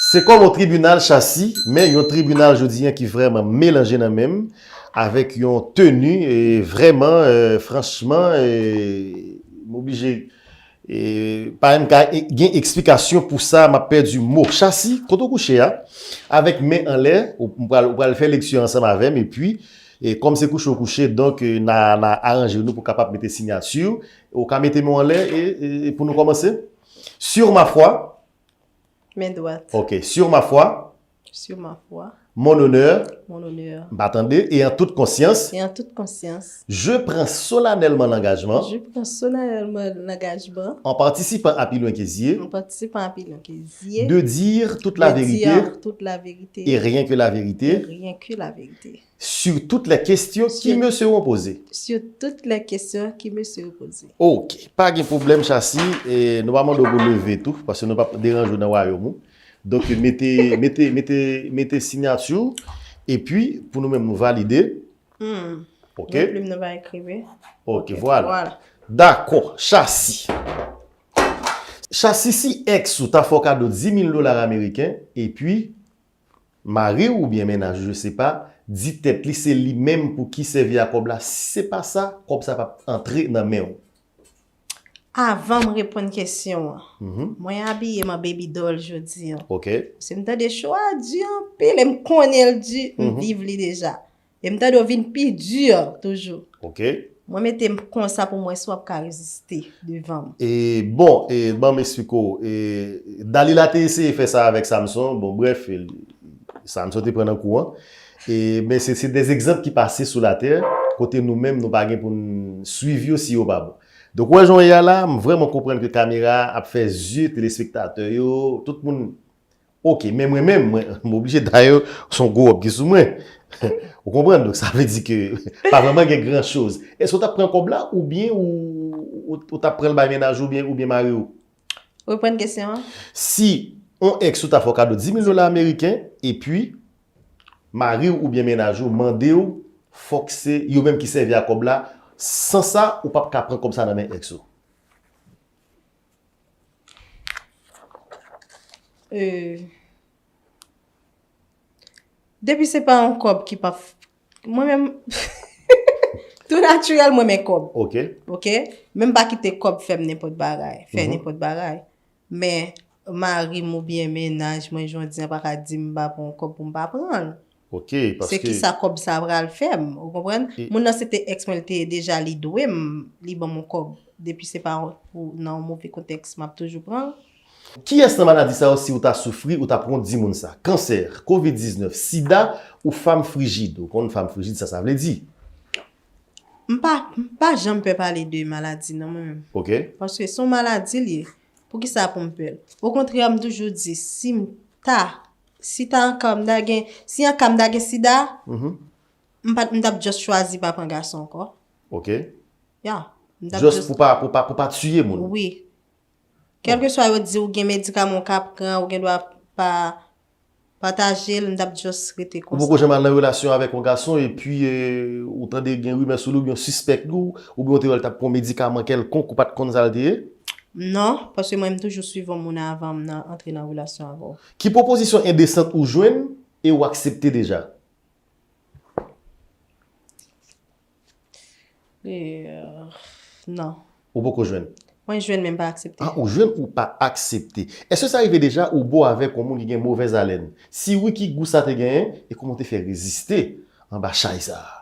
Se kòm yon tribinal chasi, men yon tribinal jodi a ki vrèman melanje nan men m, avèk yon teni, e vrèman, e, franchman, e, m oblije, e, pa menm ka e, gen eksplikasyon pou sa, m ap pèdi mo. Chasi, kote w kouche a, avèk men anlè, ou, m pral, ou pral fè leksyon ansanm avè m, epi, e kòm se kouche w kouche, donk, e, n a, n a aranje nou pou kapab mete siyati w. Ou ka mete men w anlè e, e, e pou nou kòmanse? Sur ma foi. Men dwat. Ok, sur ma foi. Sur ma foi. Mon honneur, mon honneur, m pa tande, et en toute conscience, et en toute conscience, je prends solennellement l'engagement, je prends solennellement l'engagement en participant à Pi Lwen Ke Zye, en participant à Pi Lwen Ke Zye, de dire toute la de vérité dire toute la vérité et rien que la et vérité rien que la vérité sur toutes les questions qui Sur- me seront posées. sur toutes les questions qui me seront posées. Ok, pa gen pwoblèm, Chassi, e nou pa mande w pou leve tou, paske nou pa deranje w nan wayòm ou. Donk, mete, mete, mete, mete siyati w, epi pou nou menm nou valide. Hmm. Ok? Mwen plim nan pa ekri, wi. Ok, vwala. Vwala. Dakò, Chassi. Chassi, si ex ou ta fè w kado dis mil dola ameriken, epi mari w oubyen mennaj ou, je sais pas, di tèt li se li menm pou ki sèvi a kòb la, si se pa sa, kòb sa p ap antre nan men w. Avan m reponn kesyon an, Mhm. mwen abiye m an baby doll jodi an. Ok. Se m tande cho a di anpil e m konnen l di, m Mhm. viv li deja. E m tande w vin pi di toujou. Ok. Mwen mete m konsa pou mwen si w ap ka reziste devan m. E bon, e ban m eksplike w. E Dalila te eseye fè sa avèk Samson. Bon, brèf, e, Samson te pran nan kou an. E, men se, se de egzanp ki pase sou latè, kote nou menm, nou pa gen pou n swiv yo si yo pa bon. Donk, wè jan w ye a la, m vrèman konprann ke kamera ap fè zye telespektatè yo, tout moun. Ok, men mwen menm, mwen, m oblije, dayè, se yon gwo wòb ki sou mwen. Ou konprann? Donk, sa vle di ke pa vrèman gen gran choz. Èske w t ap pran kòb la, oubyen ou, ou, ou t ap pran l bay mennaj ou, oubyen, oubyen mari w? Reprann kesyon an. Si yon ex ou ta fè w kado dis mil dola ameriken, epi mari w oubyen mennaj ou mande w, fòk se yo menm ki sèvi a kòb la, san sa, ou p ap ka pran kòb sa nan men ex ou. Euh, depi se pa yon kòb ki pa f- mwen menm tou natirèl mwen men kòb. Ok. Ok? Men m pa kite kòb fè m nenpòt bagay, fè Mhm. nenpòt bagay. Men mari m oubyen mennaj mwen jodi an pa ka di m pa pran yon kòb pou m pa pran l. Ok, Se paske kisa kòb sa pral fè m, ou konprann? E- Moun nan se te ex mwen, li te deja li dwe m, li ban m yon kòb. Depi se pa pou nan yon move kontèks m ap toujou pran l. Kiyès nan maladi sa yo, si ou ta soufri, ou ta pran di moun sa? Kansè, kovid diznèf, sida ou fanm frijid? Ou konn fanm frijid sa sa vle di? M pa, m pa janm pè pale de maladi non mwen menm. Ok. Paske se yon maladi li ye. Poukisa pou m pè l? Okontrè, m toujou di, si m ta, si ta anka m ta gen, si anka m ta gen sida, Mhm. m pa, m t ap just chwazi pa pran gason ankò. Ok. Ya. M t ap Just just pou pa, pou pa, pou pa tiye moun. Wi. Kèlkeswa yo di ou gen medikaman ou ka pran, ou gen dwa pa pataje l, m t ap just rete Ou konsa. poko janm al nan relasyon avèk yon gason epi e, ou tande gen rimè sou li oubyen w sispèk li, oubyen w te wè l t ap pran medikaman kèlkonk ou pa t konn sa l te ye? Non, paske mwen m toujou swiv yon moun avan m nan antre nan relasyon avè w. Ki pwopozisyon endesant ou jwenn e ou aksepte deja? E, euh, non. Ou poko jwenn? Mwen jwenn men m pa aksepte. Ah, ou jwenn ou pa aksepte. Èske sa rive deja ou bo avèk yon moun ki gen movèz alèn? Si wi, ki gou sa te genyen e kòman w te fè reziste anba chay sa a?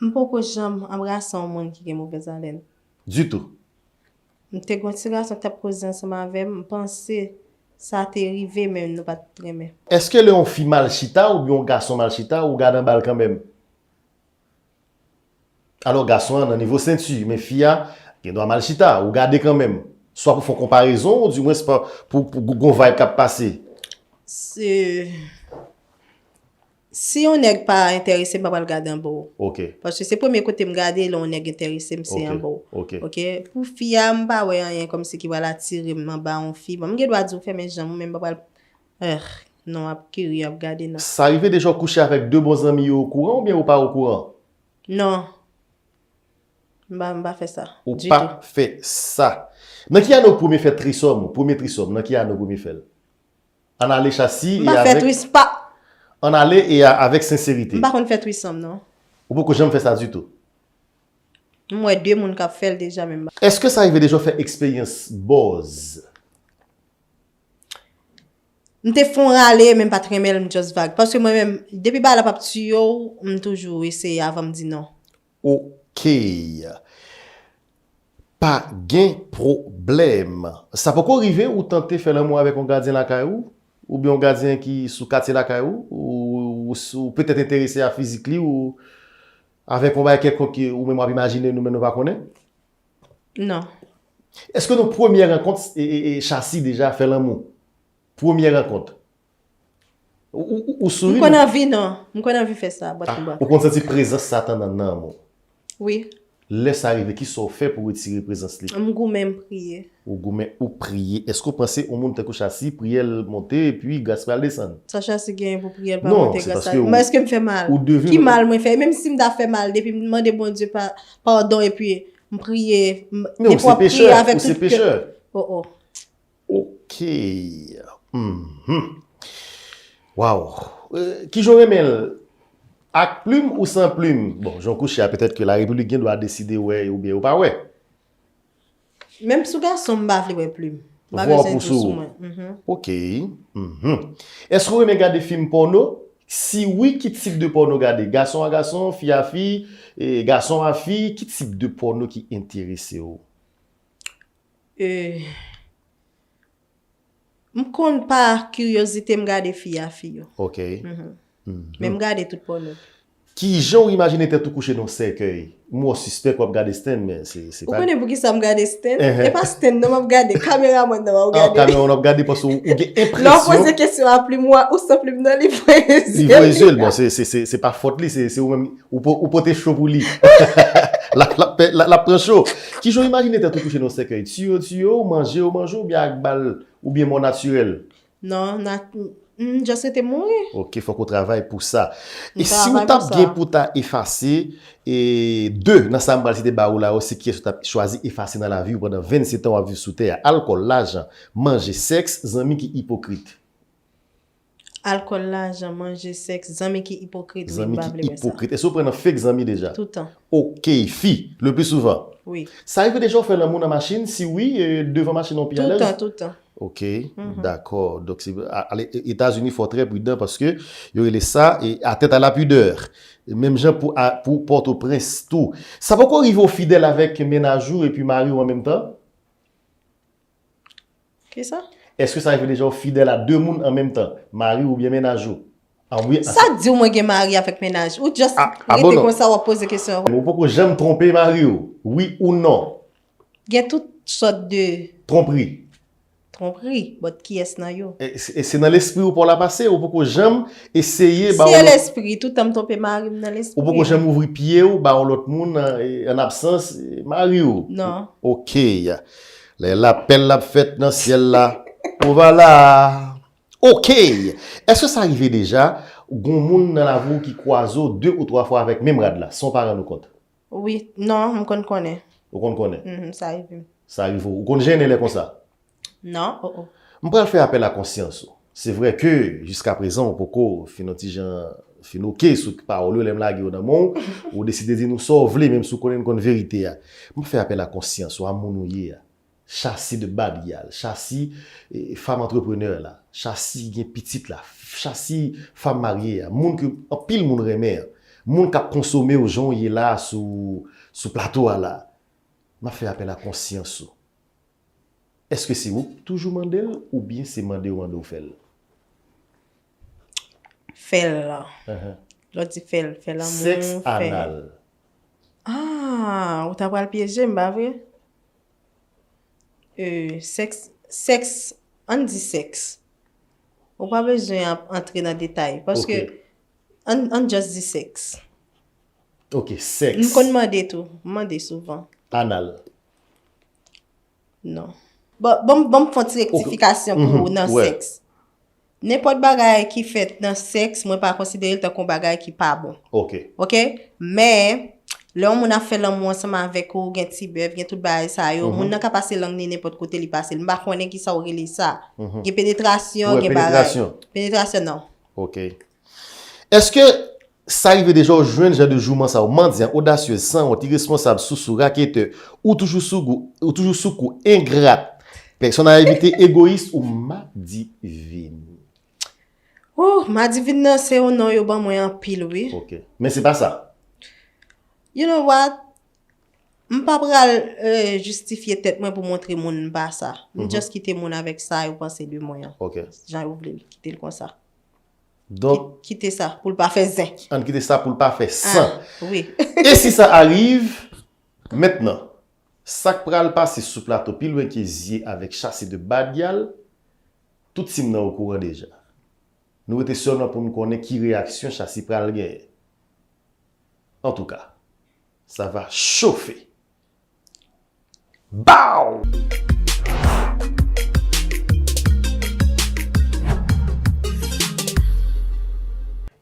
M poko janm anbrase yon moun ki gen movèz alèn. Ditou. M te gen yon ti gason ki t ap koze ansanm avè m, m panse sa te rive, men nou pa t renmen. Èske lè yon fi mal chita oubyen yon gason mal chita, ou gade anba l kanmenm? Alò, gason an nan nivo senti, men fi a gen dwa mal chita, ou gade kanmenm. Swa pou fè yon konparezon, ou dimwens pa, pou, pou gon vibe k ap pase. Se, si yon nèg pa enterese m, m pa pral gade anba w. Ok. Paske se premye kote m gade, lè yon nèg enterese m, se Ok, anba w. ok. Ok? Pou fi a, m pa wè anyen kòmsi ki pral atire m anba yon fi. Bon, m gen dwa di w fèmen janm ou, men m pa pral, eh, non, ap kiri, ap gade, non. Sa rive deja w kouche avèk de bon zanmi yo okouran oubyen ou pa okouran? Non. M pa, m pa fè sa. Ou Ditou. Pa fè sa. Nan ki ane ou premye fè trisòm ou? Premye trisòm, nan ki ane ou premye fè l? Ann ale Chassi M e pa fè avèk, tris, pa, ann ale e a- avèk senserite. m pa konn fè trisòm, non. Ou poko janm fè sa ditou? M wè de moun k ap fè l deja, men m pa. Èske sa rive deja w fè eksperyans bòz? M te fè yon rale, men m pa t renmen l, m just vag. Paske mwen menm, depi bagay la p ap tiye w, m toujou eseye avan m di non. Ok. Pa gen pwoblèm. Sa poko rive ou tante fè lanmou avèk yon gadyen lakay ou? Oubyen yon gadyen ki sou katye lakay ou? Ou, ou, ou petèt enterese a fizik li ou avèk yon bagay kèlkonk ki ou menm w ap imajine nou menm nou pa konnen? Non. Èske nou premyè rankont e, e, e Chassi deja fè lanmou? Premyè rankont. Ou, ou, ou, ou souri? M konn anvi non. M konn anvi fè sa, bòt pou bòt. Ou konn santi prezans Satan nan nanm ou? Wi. Lè sa rive, kisa w fè pou retire prezans li? M goumen, m priye. Ou goumen, ou priye. Èske w panse yon moun tankou Chassi, priyè l monte epi gras pral desann? Sa Chassi genyen pou priyè l pa Non, monte se gras paske la? ou- Men èske m fè mal? ou deveni Ki mal mwen fè? Menm si m ta fè mal, depi m mande Bondye pa, padon epi m priye, m, Men ou depi w se ap priye pechè, avèk ou se tout kè. Pechè. Oh, oh. Ok. Mhm. Waw. Euh, ki jan w renmen l? Ak plim ou san plim? Bon, jan w kouche a, petèt ke Larepiblik gen dwa deside wè oubyen yo pa wè. Menm sou gason, m pa vle wè plim. M pa Vwa bezwen pou tou sou sou. Mwen. Mhm. Ok. Mhm. Èske w renmen gade fim pòno? Si wi, ki tip de pòno w gade? Gason a gason, fi a fi, e, gason a fi, ki tip de pòno ki enterese w? Euh, m konn pa kiryozite m gade fi a fi yo. Ok. Mhm. Mhm. Men m gade tout pòno. Ki jan w imajine tèt ou kouche nan sèkèy? M wè w sispèk w ap gade Stann, men se, se Ou pa. Konnen poukisa m gade Stann? Ehe. E pa Stann non m ap gade, kameramann nan w ap Ah, gade. kamera w ap gade paske w, ou gen Lè w enpresyon. Poze kesyon a plim ou a, ou san plim nan li voye zye Li voye zye l, li. Bon, se, se, se, se pa fòt li, se, se ou menm, ou, po- ou pote cho pou li. L ap, l ap pè- l ap, l ap pran cho. Ki jan w imajine tèt ou kouche nan sèkèy? Tiyo, tiyo, manje yo, manje w, oubyen ak bal, oubyen mò natirèl? Non, na, m just rete mouri. Ok, fòk ou travay pou sa. M E si w travay t ap pou sa. Gen pou ta efase, e de nan sa m pral site ba ou la yo, se kiyès ou t ap chwazi efase nan lavi w pandan vennsèt an w ap viv sou tè a? Alkòl, lajan, manje, sèks, zanmi ki ipokrit. Alkòl, lajan, manje, sèks, zanmi ki ipokrit, wi, m Zanmi pa ki vle wè sa. Ipokrit. Èske w pran nan fake zanmi deja? Toutan, Ok, fi, le plus souvent. Wi. Sa rive deja w fè lanmou nan machin? Si wi, e, devan machin ou pi alèz? Toutan, toutan. Ok, dakò. Donk, se, a- ale, Etazini fò trè pridan paske yo rele sa e atteinte à la pudeur. Menm jan pou, a- pou Pòtoprens tou. Sa poko rive w fidèl avèk mennaj ou epi mari w an menm tan? Kisa? Èske sa rive deja w fidèl a de moun an menm tan? Mari w oubyen mennaj ou? Ah, wi, ah, Sa k di w mwen gen mari avèk mennaj? Ou just Ah, ah, bon, rete non. Konsa w ap poze kesyon. Ou poko janm twonpe mari w? Wi ou non? Gen tout sòt de Twonpri. Twonpri, but kiyès nan yo? E, e se nan lespri w pa w la pase, ou poko janm eseye ba Si yon e lòt, lespri, tout tan m twonpe mari m nan lespri. ou poko janm ouvri pye w ba yon lòt moun e, an absans e, mari w? Non. Ok. Lè lapèl l ap fèt nan syèl la, ou va la. Ok. Èske sa rive deja, gon moun nan lavi w ki kwaze w de ou twa fwa avèk menm rad la, san w pa rann ou kont? Wi, non, m konn konnen. Ou konn konnen? Mhm, sa rive m. Sa rive w. Ou konn jennen lè konsa? Non, oh, oh. M pral fè apèl a konsyans ou. Se vre ke jiska prezan ou poko fin yon ti jan fin oke sou pawòl yo lè m lage yo nan men w, ou deside di nou sa w vle menm si w konnen n konn verite a. M fè apèl a konsyans ou, a moun ou ye a. Chasi de bad gyal, Chasi e, fanm antreprenè la, Chasi gen pitit la, Chasi fanm marye a, moun ke anpil moun renmen an, moun k ap konsome w jan w ye la sou, sou plato a la. M ap fè apèl a konsyans ou. Èske se ou k toujou mande l oubyen se mande yo mande w fè l? Fè l la. Ahan. Lè w di fè l, fè lanmou, Sèks fè. Anal. Ah, ou ta pral pyeje m, pa vre? Euh, sèks, sèks, ann di sèks. Ou pa bezwen ap antre nan detay. Paske, Ok. ann, ann just di sèks. Ok, sèks. M konn mande tou. M mande souvan. Anal. Non. Bon, bon, bon, m fè yon ti rektifikasyon pou ou nan Mhm, wè. Sèks. Nenpòt bagay ki fèt nan sèks, mwen pa konsidere l tankou yon bagay ki pa bon. Ok. Ok? Men, lè yon moun ap fè lanmou ansanm avèk ou, gen ti bèf, gen tout bagay sa yo, Mhm. Moun nan ka pase lang ni nenpòt kote li pase l. M pa konnen kisa w rele sa. Mhm. Gen penetrasyon, Wè, gen bagay. penetrasyon. Penetrasyon, non. Ok. Èske sa rive deja w jwenn jan de jouman sa yo? Mandyan, odasyez, sanwont, iresponsab, sousou, raketè, ou toujou sou gou, ou toujou sou kou, engrat, pèsonn a evite, egoyis ou madivin? Oh, madivin nan se yon non yo ban mwen anpil, wi. Ok. Men se pa sa. You know what? M pa pral euh, jistifye tèt mwen pou montre moun m pa sa. M just kite moun avèk sa yo panse de mwen an. Ok. Jan yo vle l, kite l konsa. Donk, Kite sa pou l pa fè zen. Ann kite sa pou l pa fè san. Wi. E si sa arive, mentnan, sa k pral pase sou plato Pi Lwen Ke Zye avèk Chasi de Bad Gyal, tout team nan okouran deja. Nou rete sèlman pou n konnen ki reyaksyon Chasi pral genyen. Antouka, sa va chofe. Bow!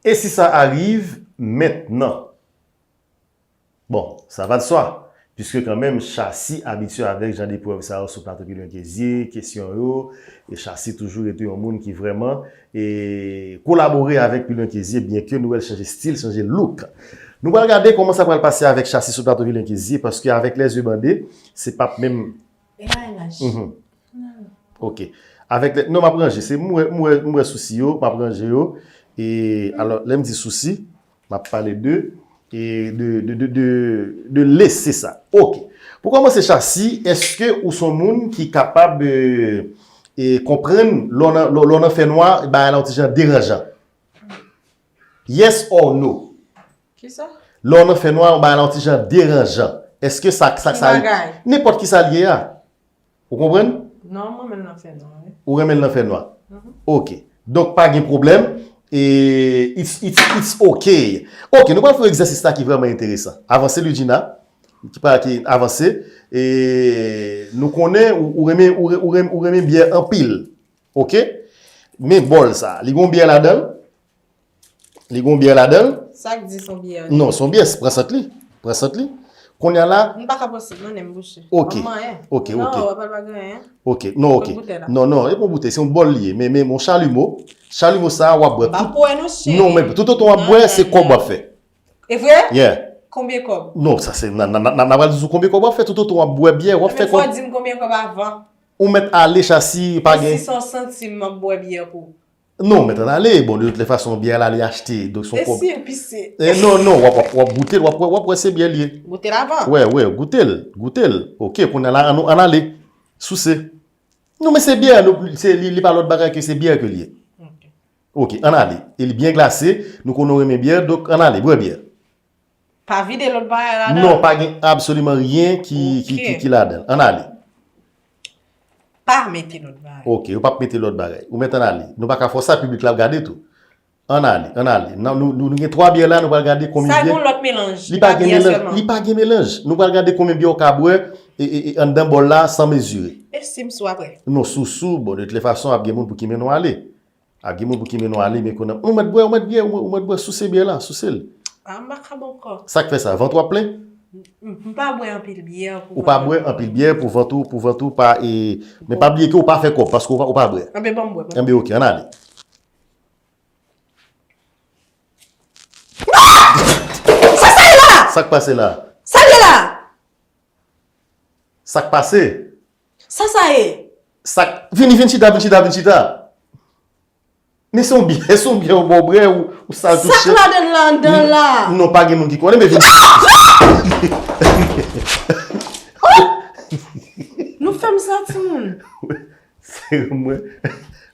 E si sa arive mentnan? Bon, sa va de swa, piske kanmenm Chasi abitye avèk jan de prèv sa yo sou plato Pi Lwen Ke Zye, kesyon yo, e Chasi toujou rete yon moun ki vrèman e kolabore avèk Pi Lwen Ke Zye, byenke nou wè l chanje stil, chanje look. Nou pral gade kòman sa pral pase avèk Chasi sou plato Pi Lwen Ke Zye, paske avèk lèzye bande, se p ap menm. E la e laj. Mhm. Ok. Avèk lè, non, m ap ranje. Se m wè, m wè, m wè sousi yo, m ap ranje yo. E alò, lè m di sousi, m ap pale de e de, de, de, de, de lese sa. Ok. Pou kòmanse, Chasi, èske ou se yon moun ki kapab e, e konprann lè w nan, lè, lè w nan fènwa, bagay la yon ti jan deranjan? Yes or no? Kisa? Lè w nan fènwa, bagay la yon ti jan deranjan. Èske sa, sa, Ki sa, bagay? Nenpòt ki sa l ye a. Ou konprann? Non, mwen menm nan fènwa, wi. Ou renmen l nan fènwa? Ok. Donk, pa gen pwoblèm. E it's, it's, it's ok. Ok, nou pral fè yon egzèsis la ki vrèman enteresan. Avanse, Ludjina. Ki pa ki avanse. E nou konnen ou, ou renmen, ou, re- ou renmen, ou renmen byè anpil. Ok? Men bòl sa. Li gon byè ladan l? Li gon byè ladan l? Sa k di son byè? Non, son byè, pran sant li. Pran sant li. Kounye a la, M pa ka pran sant non, men m bouche. Ok. M manyen. Ok, Non, ok. w pa pa gen anyen. Ok, non, ok. Mwen goute la. Non, non, e pou goute, se yon bòl li ye. Men, men, yon chalimo, chalimo sa a, w ap bwè. M pa pou wè non, cheri. Non, men toutotan w ap bwè, se kòb w ap fè. E vre? Yeah. Konbyen kòb? Non, sa se, nan, nan, nan, nan pral di sou konbyen kòb w ap fè, toutotan w ap bwè byè, w ap fè Men fò kòb. Di m konbyen kòb avan. Ou mèt ale, Chasi, pa gen. Six cents santim m ap bwè byè pou. Non, mèt ann ale. Bon, de toute façon, byè la li achte. Donk, se yon kòb. Esi, pise. Eh, non, non, w ap, w ap, w ap goute l, w ap, w ap wè se byè li ye. Goute l avan. Wè, wè, goute l, goute l. Ok, kounye a la, ann, ann ale. Souse. Non, men se byè, nou, se, li, li pa lòt bagay ke se byè ke li ye. Ok. Ok, ann ale. E li byen glase, nou konnen w renmen byè, donk ann ale, bwè byè. Pa vide lòt bagay ladan. Non, pa gen absoliman ryen ki, ki, ki, Ok. ki ladan l. Ann ale. Pa mete lòt bagay. Ok, ou p ap mete lòt bagay. Ou mèt ann ale. Nou pa ka fè w sa, piblik la ap gade tou. Ann ale, ann ale. Nan, nou, nou, nou gen twa byè la, nou pral gade konbyen Sa byè. gon lòt melanj. Li pa gen melanj, li pa gen melanj. Nou pral gade konbyen byè w ka bwè e, e, e, anndan bòl la san mezire. E si m sou apre? Non, sou, sou, bon, de toute façon, ap gen moun pou ki mennen w ale. Ap gen moun pou ki mennen w ale, men konnen, ou mèt bwè, ou mèt bwè, ou mèt bwè, souse byè la, souse l. A, m pa kab ankò. Sa k fè sa, vant ou ap plen? M m pa bwè anpil byè pou Ou pa bwè anpil byè pou vant ou, pou vant ou pa, e, men pa bliye ke ou pa fè kòb, paske ou pa, ou pa bwè. Anben, ban m bwè. Anben, ok, ann ale. Sa sa ye la? Sa k pase la? Sa ye la? Sa k pase? Sa sa ye? Sa k, vini, vin chita, vin chita, vin chita. Men se yon byè, se yon byè ou bò bwè, ou, ou sal touche. Sa k ladan la, anndan la? Non, pa gen moun ki konnen, men vin. Nou fè m sa, timoun. Se mwen.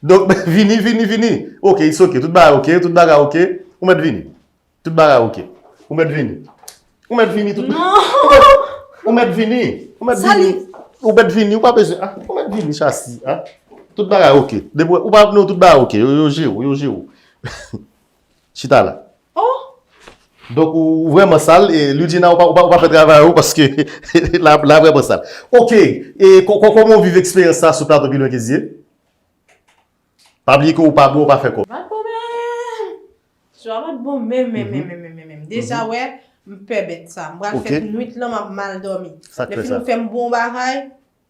Donk, vini, vini, vini. Ok, it's ok. Tout bagay ok, tout bagay ok. Ou mèt vini. Tout bagay ok. Ou mèt vini. Ou mèt vini, tout. Non. Ou mèt vini. Ou mèt Sa vini. li- Ou mèt vini. Ou pa bezwen. Ah, ou mèt vini, Chasi. Ah, tout bagay ok. Depi ou pa, non, tout bagay ok. Yo, yo jere w, yo jere w. Chita la. Oh. Donk, ou, ou vrèman sal. E Ludjina, ou pa, ou pa, ou pa fè travay ou paske la, la vrèman sal. Ok. E kò-, kò-, kòman ou viv eksperyans sa sou plato Pi Lwen Ke Zye? Pa bliye ke ou pa bwè, ou pa fè kòb. Pa t bon menm. Jwa pa t bon menm, menm, menm, menm, menm, menm. Deja, wè, m pè bèt sa. M pral Ok. fè nwit lan, m ap mal dòmi. Sa k Lè fè fini sa? Ou fè m bon bagay.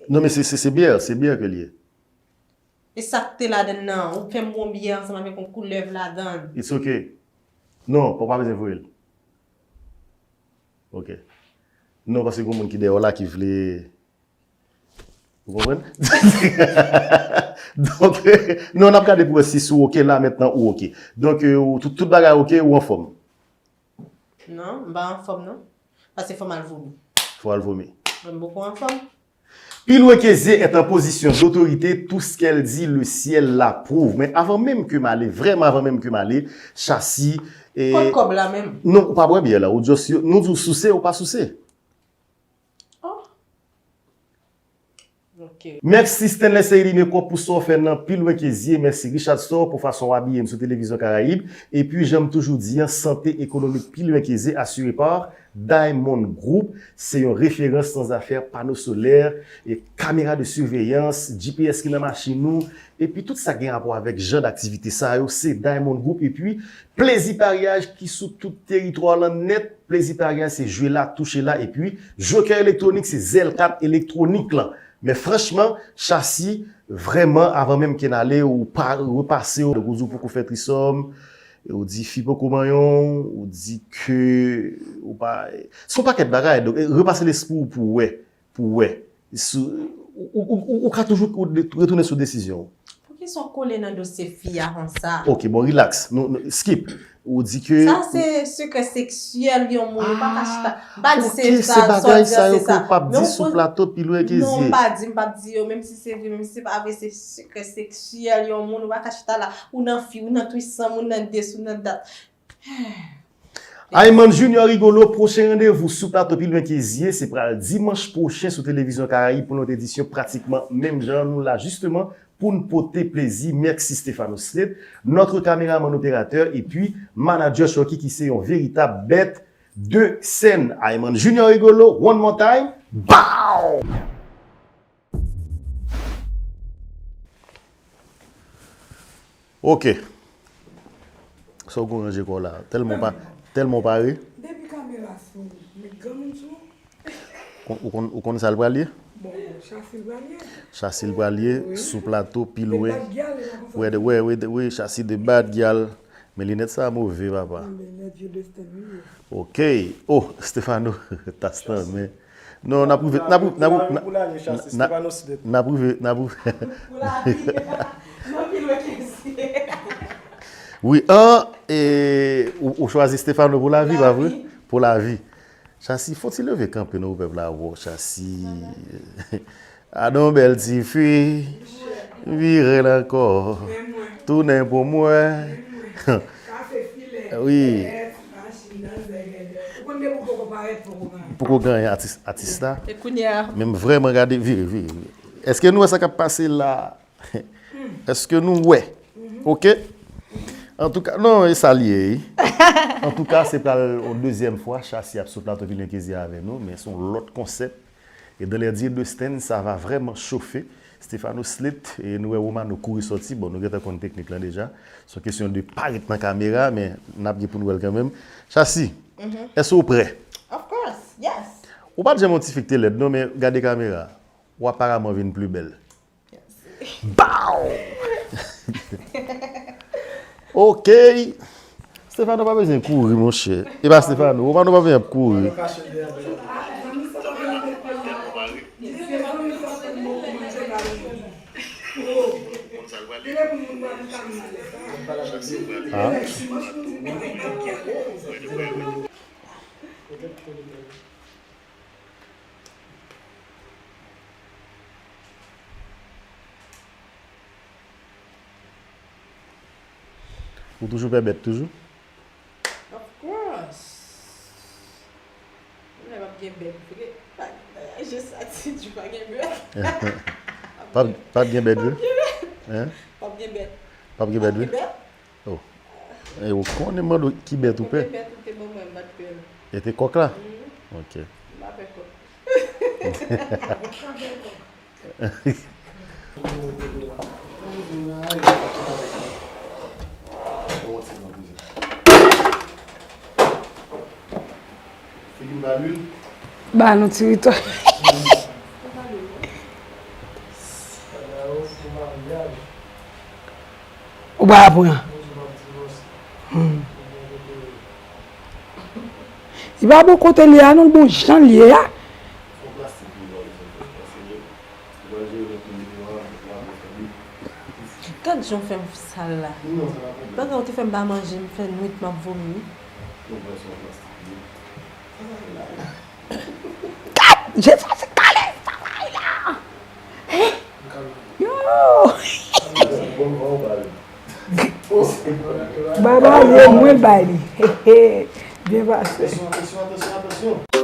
Non, men se, se, se byè, se byè ke l ye. E sa k te ladan l nan? Ou fè m bon byè ansanm avèk yon koulèv ladan l. It's ok. Non, ou pa bezwen voye l. Ok. Non, paske gen moun ki dèyè w la ki vle. Ou konprann? Donk, non, n ap gade pou wè si, si w ok la, mentnan ou ok. Donk, euh, ou, tout, tout bagay ok, ou anfòm. Non, m pa anfòm, non. Paske fò m al vomi. Fò al vomi. Mwen poko anfòm. Pilwen Kezye est en position d'autorité, tout ce qu'elle dit, le ciel l'approuve. Men avan menm ke m ale, vrèman avan menm ke m ale, Chasi, e, Kot kòb la menm? Non, ou pa bwè byè la, ou just, nou di w souse, ou pa souse. Oh. Ok. Mèsi Stanley Serili Mekòp pou sa w fè nan Pilwen Kezye. Mèsi Richard Store pou fason w abiye m sou Televizyon Karayib. Epi, jan m toujou di an, sante ekonomik Pilwen Kezye asire pa Diamond Group. Se yon referans nan zafè pano solè, e kamera de siveyans, G P S ki nan machin ou, epi tout sa k gen rapò avèk jan d aktivite sa yo, se Diamond Group. Epi, Plezi Paryaj ki sou tout teritwa w lan nèt. Plezi Paryaj se jwe la, touche la, epi Joker Elektronik se zèl kat elektronik lan. Men franchman, Chasi, vrèman, avan menm ke n ale, ou pa repase w, donk ou di w poko fè trisòm, ou di fi poko manyen w, ou di ke ou pa, se yon pakèt bagay, donk, e, repase lespri w pou w wè. Pou wè. Sou, ou, ou, ou, ou ka toujou retounen sou desizyon w. Poukisa w kole nan dosye fi a konsa? Ok, bon, relax. Nou, nou, skip. Ou di ke... Sa se sekrè seksyèl yon moun, ou pa ka chita. M pa di se sa, sa w di an, se sa. Men w konn... Non, m pa di, m p ap di yo, menm si se vre, menm si se pa vre, se sekrè seksyèl yon moun, ou pa ka chita la. Ou nan fi, ou nan trisòm, ou nan this, ou nan that. Ayman Junior Rigolo, pwochen randevou sou plato Pilwen Kezye, se pral dimanch pwochen sou Televizyon Karayib pou yon lòt edisyon pratikman menm jan. Nou la jisteman pou n pote plezi. Mèsi Stefano Slate, notre caméraman opérateur, epi manager Chucky ki se yon veritab bèt de sèn. Ayman Junior Rigolo, one more time. Bow! Ok. Sa w gon ranje kò w la. Tèlman w pa, tèlman w pare. Depi kamera sou, met granmoun sou. Ou konn, ou konn sa l pral ye? Bon, Chasil pral ye. Chasil pral ye, wi, sou plato, pi lwen. The bad gyal, e pa konsa. Wè, wè, wè, wè, Chasil the bad gyal. Men linèt sa move, papa. Linèt vye Destin, wi. Ok. Oh, Stefano, tas nan men. Non, n ap rive, n ap rive, n ap rive, n ap rive, n ap rive. Pou lavi. Nan Pilwen Kezye. Wi, an, e, ou, ou chwazi Stefano pou lavi, pa vre? Pou lavi. Pou lavi. Chasi, fò ti leve kanpe non pou pèp la wè w, Chasi. Adan yon bèl ti fi, vire l ankò. Tounen pou mwen. Wi. Poko gen atis, atis la. Men m vrèman gade, vire, vire, vire. Èske nou wè sa k ap pase la? Èske nou wè? Ok. Antouka, non, e sa l ye, wi. Antouka, se pral yon dezyèm fwa, Chasi ap sou plato Pilwen Kezye avè nou, men se yon lòt konsèp. Et dans les dires de Sten, ça va vraiment chauffer. Stefano Slate, e nou wè Romano kouri sòti. Bon, nou gentan konn teknik lan deja. Se yon kesyon de pa ret nan kamera, men n ap gen pou n wè l kanmenm. Chasi, èske w prè? Of course, yes. Ou pa t janm yon tifi ki te lèd, non, men gade kamera. Ou aparaman vin pli bèl. Bow! Ok. Stefano pa bezwen kouri, monchè. E pa Stefano. Romano pa bezwen ap kouri. Ah. Ou toujou pè bèt toujou? Of course. Mwen p ap gen bèt vre. Pa, jis atitid pa gen bèt. P ap, p ap gen bèt vre? P ap gen bèt. Hein? P ap gen bèt. P ap gen bèt vre? P ap gen bèt. Oh. E ou konnen mande ki bèt ou pè? Premye bèt ou te ban mwen, m pa t pè l. E te kòk la? Mhm. Ok. M pa pè kòk. Figi m ba lwil. Ba nou ti ritwa. Ou pa pran. Hmm. Li pa bon kote l ye a non, l bon jan l ye a. Gad jan w fè m sal la. Bagay ou te fè m pa manje, m fè nwit m ap vomi wi. Gad Je sa se kale, sa bay la. Yo! Baba, yo, mwen bay li. He, he. Byen pase. Atansyon, atansyon, atansyon, atansyon.